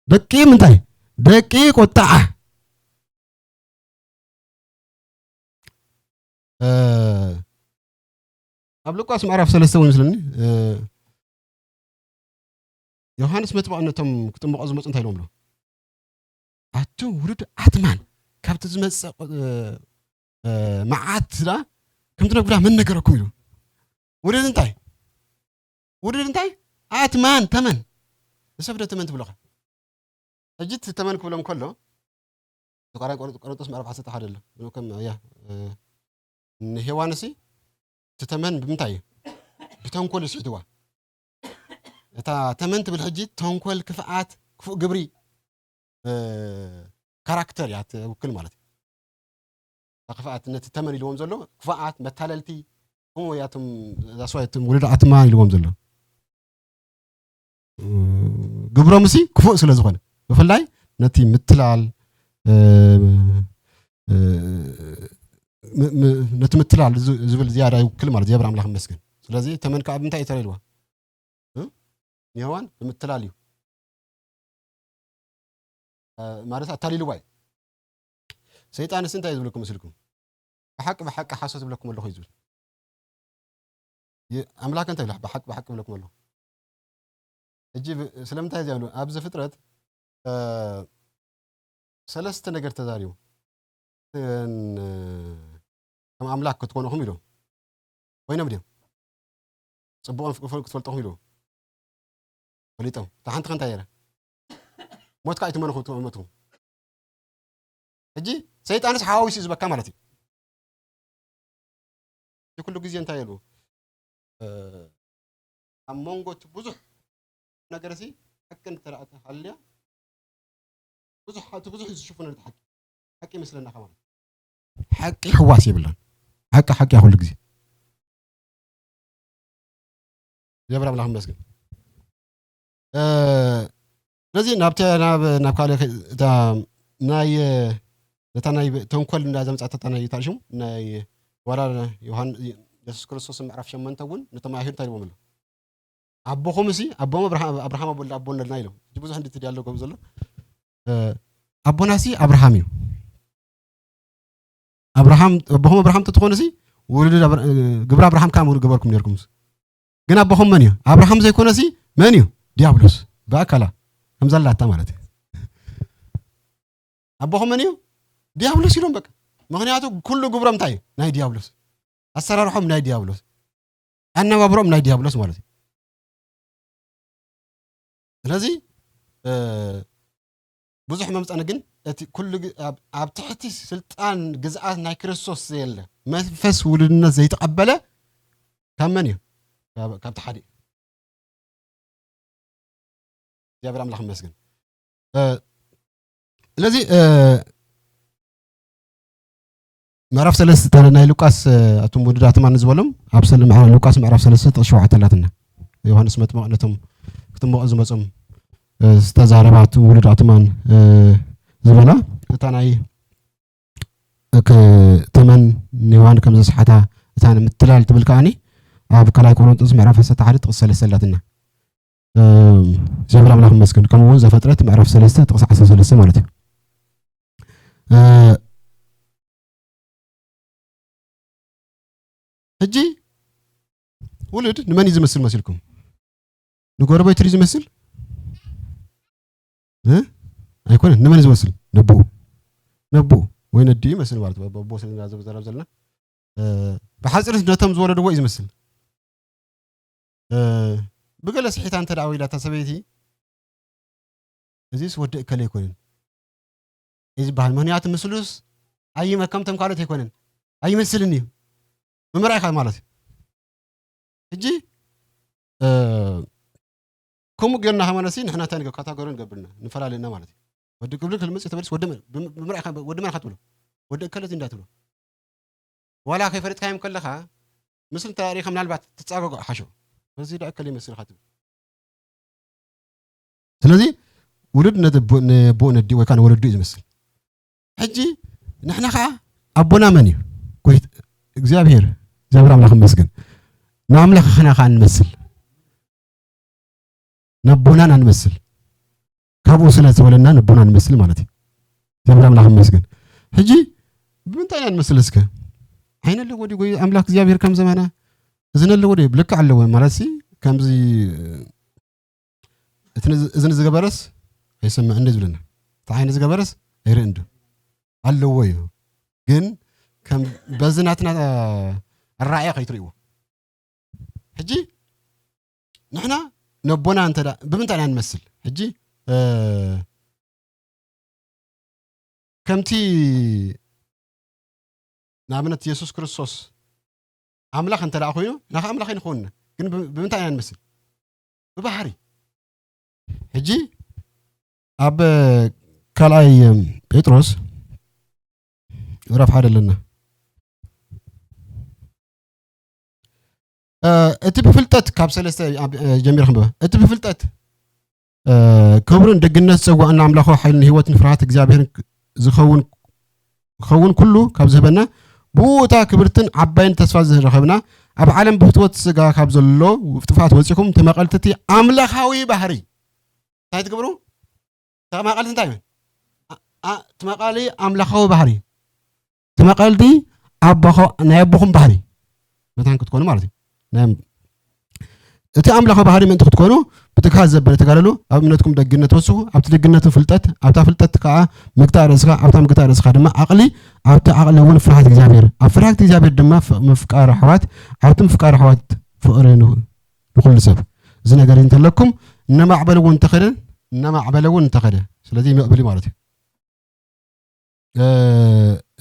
ደቂ ምንታይ? ደቂ ቁጥዓ። እ፣ ኣብ ሉቃስ ምዕራፍ ሰለስተ እውን ይመስለኒ፣ እ፣ ዮሃንስ መጥምቕ ነቶም ክጥምቖ ዝመጹ እንታይ ኢሎም ኣሎ? ኣቱም ውሉድ ኣትማን፣ ካብቲ ዝመጽእ፣ እ፣ እ፣ መዓት ደኣ ከም ትነግሩ መን ነገረኩም ኢሉ። ውሉድ እንታይ? ውሉድ እንታይ? ኣትማን፣ ተመን። ንሰብ ዶ ተመን ትብሎ ኸ? ሕጂ እቲ ተመን ክብሎም ከሎ፣ እዚ ቃል ቆሮ-፣ ቆሮንቶስ ምዕራፍ ዓሰርተ ሓደ ኣሎ። ከም፣ ያ፣ እ፣ ንሄዋንሲ እቲ ተመን ብምንታይ እዩ? ብተንኮል እዩ ስሒትዋ። እታ ተመን ትብል ሕጂ ተንኮል፣ ክፍኣት፣ ክፉእ ግብሪ፣ እ፣ ካራክተር እያ ትውክል ማለት እዩ። እታ ክፍኣት ነቲ ተመን ኢልዎም ዘሎ፣ ክፉኣት፣ መታለልቲ፣ ከምኡ እያቶም፣ that's why እቶም ውሉድ ኣትማን ኢልዎም ዘሎ። እ፣ ግብሮም እሲ ክፉእ ስለ ዝኾነ፣ ብፍላይ ነቲ ምትላል፣ እ፣ እ፣ ም-፣ ም-፣ ነቲ ምትላል ዝ-፣ ዝብል ዝያዳ ይውክል ማለት፣ እግዚኣብሔር ኣምላኽ ይመስገን። ስለዚ ተመን ከኣ ብምንታይ እዩ ተላኢልዋ? እ? ንሄዋን ብምትላል እዩ። እ፣ ማለት ኣታሊልዋ እዩ። ሰይጣንስ እንታይ እዩ ዝብለኩም መስልኩም? ብሓቂ፣ ብሓቂ ሓሶት ይብለኩም ኣለኹ እዩ ዝብል። የ-፣ ኣምላኽ እንታይ ይብሎ? ብሓቂ፣ ብሓቂ ይብለኩም ኣለኹ። ሕጂ ብ-፣ ስለምንታይ እዚ ይብሉ? ኣብ ዘፍጥረት፣ እ፣ ሰለስተ ነገር ተዛሪቡ። እተን፣ እ፣ ከም ኣምላኽ ክትኮኑ ኢኹም ኢሉ። ኮይኖም ድዮም? ጽቡቕን ክፉእን ክትፈልጡ ኢኹም ኢሉ። ፈሊጦም። እታ ሓንቲ ከ እንታይ ገይራ? ሞት ከኣ ኣይትመኑ ክትመቱ። ሕጂ ሰይጣንስ ሓዋዊሱ እዩ ዝበካ ማለት እዩ። እቲ ኩሉ ግዜ እንታይ ኢሉ? እ፣ ኣብ መንጎ እቲ ብዙሕ ነገር እዚ ሓቂ እንተ ደኣ ተሃልያ፣ ብዙሕ፣ እቲ ብዙሕ እዩ ዝሽፍኖ ነቲ ሓቂ። ሓቂ ይመስለና ከማን። ሓቂ ሕዋስ የብላን። ሓቂ ሓቂ እያ ኩሉ ግዜ። እግዚኣብሔር ኣምላኽ ይመስገን። እ፣ ስለዚ ናብቲ፣ ናብ፣ ናብ ካልእ ከ-፣ እታ ናይ፣ ነታ ናይ ተንኮል እንዳ ዘምጻት እታ ናይ፣ እንታይ ሽሙ? ናይ ዋላ ዮሃን-፣ የሱስ ክርስቶስ ምዕራፍ ሸሞንተ እውን ነቶም ኣይሁድ እንታይ ኢልዎም ኣሎ? ኣቦኹምሲ፣ ኣቦም ኣብርሃ-፣ ኣብርሃም ኣቦ ኣቦ ኣለና ኢሎም። ሕጂ ብዙሕ እንድቲ ዲያሎግ ዘሎ። እ፣ ኣቦናሲ ኣብርሃም እዩ። ኣብርሃም፣ ኣቦኹም ኣብርሃም እንተትኾኑሲ፣ ውሉድ ኣብር-፣ ግብሪ ኣብርሃም ከኣ ምገበርኩም ነርኩምስ። ግን ኣቦኹም መን እዩ? ኣብርሃም ዘይኮነሲ መን እዩ? ዲያብሎስ። ብኣካላ ከምዛ ኣላታ ማለት እዩ። ኣቦኹም መን እዩ? ዲያብሎስ ኢሎም በቃ። ምኽንያቱ ኩሉ ግብሮም እንታይ እዩ? ናይ ዲያብሎስ። ኣሰራርሖም ናይ ዲያብሎስ። ኣነባብሮም ናይ ዲያብሎስ ማለት እዩ። ስለዚ፣ እ፣ ብዙሕ መምጸኒ ግን እቲ ኩሉ ግ-፣ ኣብ፣ ኣብ ትሕቲ ስልጣን ግዝኣት ናይ ክርስቶስ ዘየለ፣ መንፈስ ውሉድነት ዘይተቐበለ ካብ መን እዩ? ካብ፣ ካብቲ ሓደ እዩ። እግዚኣብሔር ኣምላኽ ይመስገን። እ፣ ስለዚ፣ እ፣ ምዕራፍ ሰለስተ ናይ ሉቃስ፣ እ፣ ኣቱም ውሉዳት ማን ዝበሎም ኣብ ሰለ-፣ ምዕራ-፣ ሉቃስ ምዕራፍ ሰለስተ ጥቕሲ ሸውዓተ ኣላትና። ዮሃንስ መጥምቕ ነቶም ክጥምቑ ዝመጾም፣ እ፣ ዝተዛረባ፣ ኣቱም ውሉዳት ማን፣ እ፣ ዝበላ፣ እታ ናይ፣ እ፣ ክ-፣ ተመን ንዮሃን ከም ዘስሓታ፣ እታ ንምትላል ትብል ከኣኒ ኣብ ካልኣይ ቆሮንጦስ ምዕራፍ ዓሰርተ ሓደ ጥቕሲ ሰለስተ ኣላትና። እ፣ እግዚኣብሔር ኣምላኽ ይመስገን። ከምኡ እውን ዘፍጥረት ምዕራፍ ሰለስተ ጥቕሲ ዓሰርተ ሰለስተ ማለት እዩ። እ፣ ሕጂ ውሉድ ንመን እዩ ዝመስል መሲልኩም? ንጎረቤቱ ድዩ ዝመስል? እ? ኣይኮነን። ንመን እዩ ዝመስል? ነቦኡ። ነቦኡ ወይ ነዲኡ ይመስል ማለት እዩ። ኣቦ ስለ ዝዛረብ ዘለና። እ፣ ብሓፂር ነቶም ዝወለድዎ እዩ ዝመስል። እ፣ ብገለ ስሒታ እንተ ደኣ ወይላ እታ ሰበይቲ፣ እዚስ ወዲ እከለ ኣይኮነን እዩ ዝበሃል። ምኽንያቱ ምስሉስ ኣይመ-፣ ከምቶም ካልኦት ኣይኮነን፣ ኣይመስልን እዩ። ምምራይ ኢኻ ማለት እዩ። ሕጂ እ፣ ከምኡ ጌርና ከማነሲ ንሕና እንታይ ንገ-፣ ካታጎሪ ንገብርና፣ ንፈላለና ማለት እዩ። ወዲ ክብልክ ልምጽእ ተበልስ ወዲ መ-፣ ብም-፣ ብምርኣይ ከ-፣ ወዲ መን ኢኻ ትብሎ? ወዲ እከለ እዚ እንዳትብሎ። ዋላ ከይፈለጥካዮም ከለኻ፣ ምስሉ እንተ ርኢኻ ምናልባት ትጻገጎ ሓሾ። በዚ ደኣ እከለ ይመስልካ ትብል። ስለዚ ውሉድ ነቲ ኣቦ-፣ ንኣቦኡ ነዲኡ ወይ ከዓ ንወለዱ እዩ ዝመስል። ሕጂ ንሕና ኸዓ ኣቦና መን እዩ? ጎይት-፣ እግዚኣብሔር፣ እግዚኣብሔር ኣምላኽ ይመስገን። ንኣምላኽ ኸና ኸዓ ንመስል። ነቦናን ኣንመስል። ካብኡ ስለ ዝተወለድና ነቦና ንመስል ማለት እዩ። እግዚኣብሔር ኣምላኽ ይመስገን። ሕጂ ብምንታይ ኢና ንመስል እስከ? ዓይኒ ኣለዎ ድዩ ጎይ-፣ ኣምላኽ እግዚኣብሔር ከም ዘመና? እዝኒ ኣለዎ ድዩ? ልክዕ ኣለዎ ማለት ሲ፣ ከምዚ እቲ ንዝ-፣ እዝኒ ዝገበረስ ኣይሰምዕን ድዩ ዝብለና? እቲ ዓይኒ ዝገበረስ ኣይርእን ድዩ? ኣለዎ እዩ። ግን ከም በዚ ናትና ኣረኣእያ ከይትርእይዎ። ሕጂ ንሕና ነቦና እንተ ደኣ፣ ብምንታይ ኢና ንመስል? ሕጂ፣ እ፣ ከምቲ ንኣብነት የሱስ ክርስቶስ ኣምላኽ እንተ ደኣ ኮይኑ፣ ንሕና ከኣ ኣምላኽ ኣይንኸውንና። ግን ብ-፣ ብምንታይ ኢና ንመስል? ብባህሪ። ሕጂ ኣብ ካልኣይ ጴጥሮስ ምዕራፍ ሓደ ኣለና። እ፣ እቲ ብፍልጠት ካብ ሰለስተ ኣብ፣ እ፣ ጀሚረ ክንብባ። እቲ ብፍልጠት፣ እ፣ ክብርን ደግነት ዝጸዋዕና ኣምላኻዊ ሓይልን ህይወትን ፍርሃት እግዚኣብሔርን ክ-፣ ዝኸውን፣ ክኸውን ኩሉ ካብ ዝህበና፣ ብኡ እታ ክብርትን ዓባይን ተስፋ ዝረኸብና፣ ኣብ ዓለም ብፍትወት ስጋ ካብ ዘሎ ጥፍኣት ወጺኹም ተመቐልቲ እቲ ኣምላኻዊ ባህሪ። እንታይ ትገብሩ? ተመቐልቲ እንታይ ይብል? ኣ-፣ ኣ-፣ ትመቐሊ ኣምላኻዊ ባህሪ። ትመቐልቲ ኣቦኸ-፣ ናይ ኣቦኹም ባህሪ መታን ክትኮኑ ማለት እዩ። ናይ ኣም-፣ እቲ ኣምላኻዊ ባህሪ ምእንቲ ክትኮኑ ብትግሃት ዘበለ ተጋደሉ፣ ኣብ እምነትኩም ደግነት ወስኹ፣ ኣብቲ ደግነትን ፍልጠት፣ ኣብታ ፍልጠት ከኣ ምግታእ ርእስኻ፣ ኣብታ ምግታእ ርእስኻ ድማ ዓቕሊ፣ ኣብቲ ዓቕሊ እውን ፍርሃት እግዚኣብሔር፣ ኣብ ፍርሃት እግዚኣብሔር ድማ ፍ-፣ ምፍቃር ኣሕዋት፣ ኣብቲ ምፍቃር ኣሕዋት ፍቕሪ ን-፣ ንኹሉ ሰብ። እዚ ነገር እንተለኩም እናማዕበለ እውን እንተኸደ፣ እናማዕበለ እውን እንተኸደ፣ ስለዚ ይምዕብል እዩ ማለት እዩ። እ፣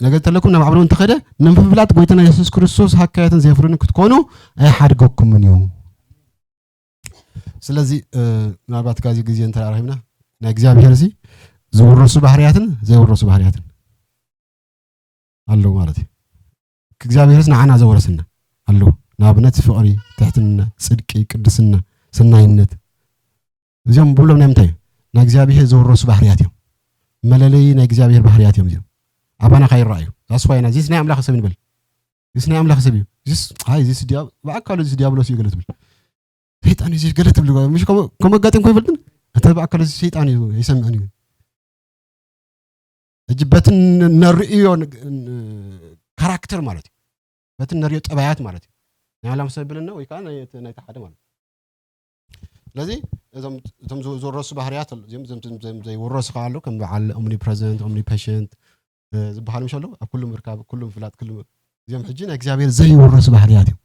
ነገር እንተለኩም እናማዕበለ እውን እንተኸደ፣ ንምፍላጥ ጎይታና የሱስ ክርስቶስ ሃካያትን ዘየፍርዩን ክትኮኑ ኣይሓድገኩምን እዩ። ስለዚ፣ እ፣ ምናልባት ካብዚ ግዜ እንተ ረኺብና፣ ናይ እግዚኣብሔር እዚ ዝውረሱ ባህርያትን ዘይውረሱ ባህርያትን ኣለዉ ማለት እዩ። እግዚኣብሔርስ ንዓና ዘወረስና ኣለዉ። ንኣብነት ፍቕሪ፣ ትሕትና፣ ጽድቂ፣ ቅድስና፣ ሰናይነት። እዚኦም ብሎም ናይ ምንታይ እዩ? ናይ እግዚኣብሔር ዝውረሱ ባህርያት እዮም። መለለዪ ናይ እግዚኣብሔር ባህርያት እዮም እዚኦም። ኣባና ካይረኣዩ። ዛስዋይና፣ እዚስ ናይ ኣምላኽ ሰብ ንበል። እዚስ ናይ ኣምላኽ ሰብ እዩ። እዚስ፣ ኣይ፣ እዚስ ዲያ-፣ ብኣካሉ እዚስ ዲያብሎስ እዩ ገለ ትብል። ሰይጣን እዩ ገለ ትብል። ምሽ ከምኡ፣ ከምኡ ኣጋጢምኩም ይፈልጥን? እንተ ብኣካሉ እዚ ሰይጣን እዩ፣ ኣይሰምዕን እዩ። ሕጂ በቲ ን-፣ ነርእዮ ን-፣ ን-፣ ካራክተር ማለት እዩ። በቲ ነርእዮ ጠባያት ማለት እዩ። ናይ ኣላም ሰብ ብልና ወይ ከዓ ናይ፣ ናይቲ ሓደ ማለት እዩ። ስለዚ እዞም፣ እቶም ዝ-፣ ዝወረሱ ባህርያት ኣሉ-፣ እዚኦም፣ እዞም፣ እዞም፣ እዞም ዘይወረሱ ከዓ ኣለዉ፣ ከም በዓል ኦምኒፕረዘንት፣ ኦምኒፐሸንት፣ እ፣ ዝበሃሉ ምሽ ኣለዉ። ኣብ ኩሉ ምርካብ፣ ኩሉ ምፍላጥ፣ ኩሉ፣ እዚኦም ሕጂ ናይ እግዚኣብሔር ዘይወረሱ ባህርያት እዮም።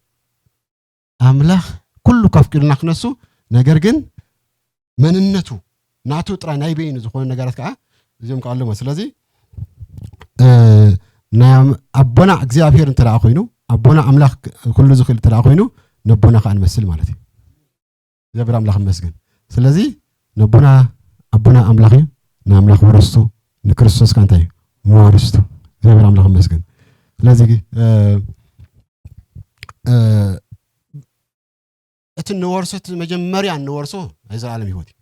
ኣምላኽ ኩሉ ከፍቂዱልና ክነሱ፣ ነገር ግን መንነቱ ናቱ ጥራይ ናይ በይኑ ዝኾኑ ነገራት ከዓ እዚኦም ከዓ ኣለዎ። ስለዚ፣ እ፣ ናይ ኣም-፣ ኣቦና እግዚኣብሔር እንተ ደኣ ኮይኑ፣ ኣቦና ኣምላኽ ክ-፣ ኩሉ ዝኽእል እንተ ደኣ ኮይኑ፣ ነቦና ከዓ ንመስል ማለት እዩ። እግዚኣብሔር ኣምላኽ ይመስገን። ስለዚ ነቦና፣ ኣቦና ኣምላኽ እዩ፣ ንኣምላኽ ወረስቱ፣ ንክርስቶስ ከዓ እንታይ እዩ? መዋርስቱ። እግዚኣብሔር ኣምላኽ ይመስገን። ስለዚ፣ እ፣ እ፣ እቲ ንወርሶ፣ እቲ መጀመርያ ንወርሶ ናይ ዘለኣለም ህይወት እዩ።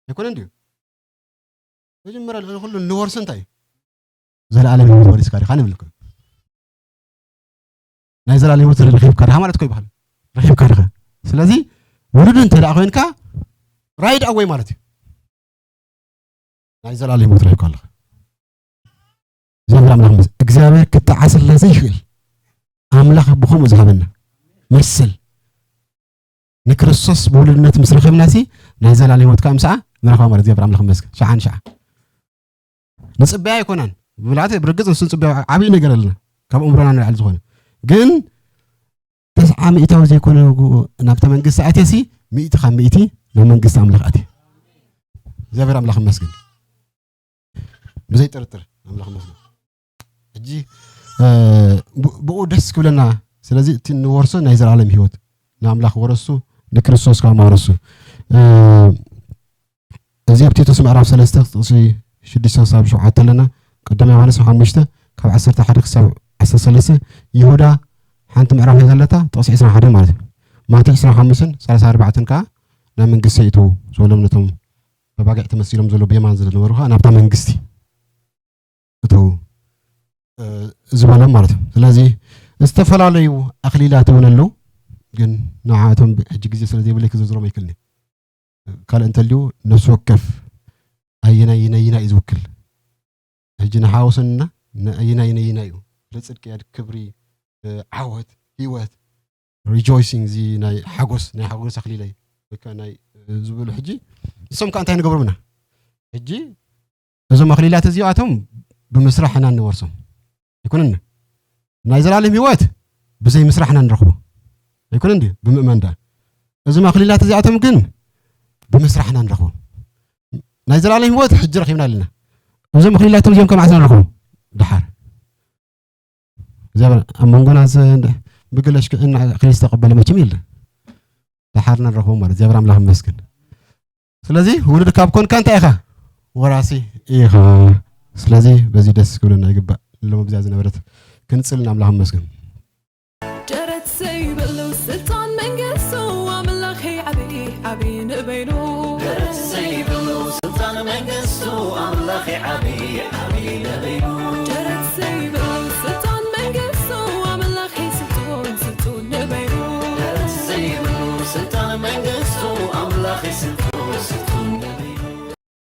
ኣይኮነን ድዩ? መጀመርያ ልዕሊ ኩሉ ንወርሶ እንታይ እዩ? ዘለኣለም ህይወት ወሪስካ ዲኻ ንብል እኮ። ናይ ዘለኣለም ህይወት ረኺብካ ዲኻ ማለት እኮ ይበሃል። ረኺብካ ዲኻ? ስለዚ ውሉድ እንተ ደኣ ኮይንካ፣ ራይድ ኣወይ ማለት እዩ። ናይ ዘለኣለም ህይወት ረኺብካ ኣለኻ። እግዚኣብሔር ኣምላኽ ምስ-፣ እግዚኣብሔር ክጠዓሰልና ዘይክእል ኣምላኽ ብኸምኡ ዝሃበና መሰል ንክርስቶስ ብውሉድነት ምስ ረኸብናሲ ናይ ዘለኣለም ህይወት ከዓ ምሳኣ ንረኽባ ማለት እግዚኣብሔር ኣምላኽ ይመስገን። ሸዓ ንሸዓ ንጽበያ ኣይኮናን። ብብልዓት ብርግጽ ንሱ ንጽበያ ዓብዪ ነገር ኣለና። ካብ ኣእምሮና ንላዕሊ ዝኾነ። ግን ተስዓ ሚእታዊ ዘይኮነ ናብታ መንግስቲ ኣትየሲ፣ ሚእቲ ካብ ሚእቲ ናብ መንግስቲ ኣምላኽ ኣትየ። እግዚኣብሔር ኣምላኽ ይመስገን። ብዘይ ጥርጥር ኣምላኽ ይመስገን። ሕጂ፣ እ፣ ብ-፣ ብኡ ደስ ክብለና። ስለዚ እቲ ንወርሶ ናይ ዘለኣለም ህይወት ንኣምላኽ ወረሱ፣ ንክርስቶስ ካብ ማረሱ እዚ ኣብ ቲቶስ ምዕራፍ ሰለስተ ጥቕሲ ሽዱሽተ ክሳብ ሸውዓተ ኣለና። ቀዳማይ ዮሃንስ ሓሙሽተ ካብ ዓሰርተ ሓደ ክሳብ ዓሰርተ ሰለስተ። ይሁዳ ሓንቲ ምዕራፍ እያ ዘለታ፣ ጥቕሲ ዕስራን ሓደን ማለት እዩ። ማቴዎስ ዕስራን ሓሙሽተን ሰላሳ ኣርባዕተን ከዓ ናብ መንግስቲ ይእትዉ ዝበሎም ነቶም በባጊዕ ተመሲሎም ዘሎ ብየማን ዝነበሩ ከዓ ናብታ መንግስቲ እተዉ ዝበሎም ማለት እዩ። ስለዚ ዝተፈላለዩ ኣኽሊላት እውን ኣለዉ፣ ግን ንዓቶም ሕጂ ግዜ ስለ ዘይብለይ ክዝርዝሮም ኣይክእልን እየ። ካልእ እንተልዩ ነፍሲ ወከፍ ኣየናይ ነይና እዩ ዝውክል? ሕጂ ንሓወሰንና ነይና ነይና እዩ? ንጽድቂ ክብሪ፣ ዓወት፣ ህይወት፣ ሪጆይሲንግ፣ እዚ ናይ ሓጎስ ናይ ሓጎስ ኣኽሊለይ ወይ ከዓ ናይ ዝብሉ ሕጂ ንሶም ከዓ እንታይ ንገብሮምና? ሕጂ እዞም ኣኽሊላት እዚኣቶም ብምስራሕ ኢና እንወርሶም ኣይኮነን። ናይ ዘላለም ህይወት ብዘይ ምስራሕ ኢና ንረኽቦ ኣይኮነን ድዩ? ብምእማን ዳ እዞም ኣኽሊላት እዚኣቶም ግን ብምስራሕ ኢና ንረኽቦ። ናይ ዘላለም ህይወት ሕጂ ረኺብና ኣለና። እዞም ኣኽሊላቶም እዚኦም ከማዕስ ንረኽቦም ድሓር እግዚኣብሔር ኣብ መንጎና ብግለሽ ክዕና ክሪስ ተቀበለ መችም የለ ድሓር ንረኽቦም ማለት እግዚኣብሔር ኣምላኽ ይመስገን። ስለዚ ውሉድ ካብ ኮንካ እንታይ ኢኻ? ወራሲ ኢኻ። ስለዚ በዚ ደስ ክብለና ይግባእ። ሎም ኣብዚኣ ዝነበረት ክንጽል ንኣምላኽ ይመስገን። ደረት ዘይብሉ ስልጣን መንግስቱ ኣምላኽ ዓብዪ ዓብዪ ንበይኑ። ደረት ዘይብሉ ስልጣን መንግስቱ ኣምላኽ ዓብዪ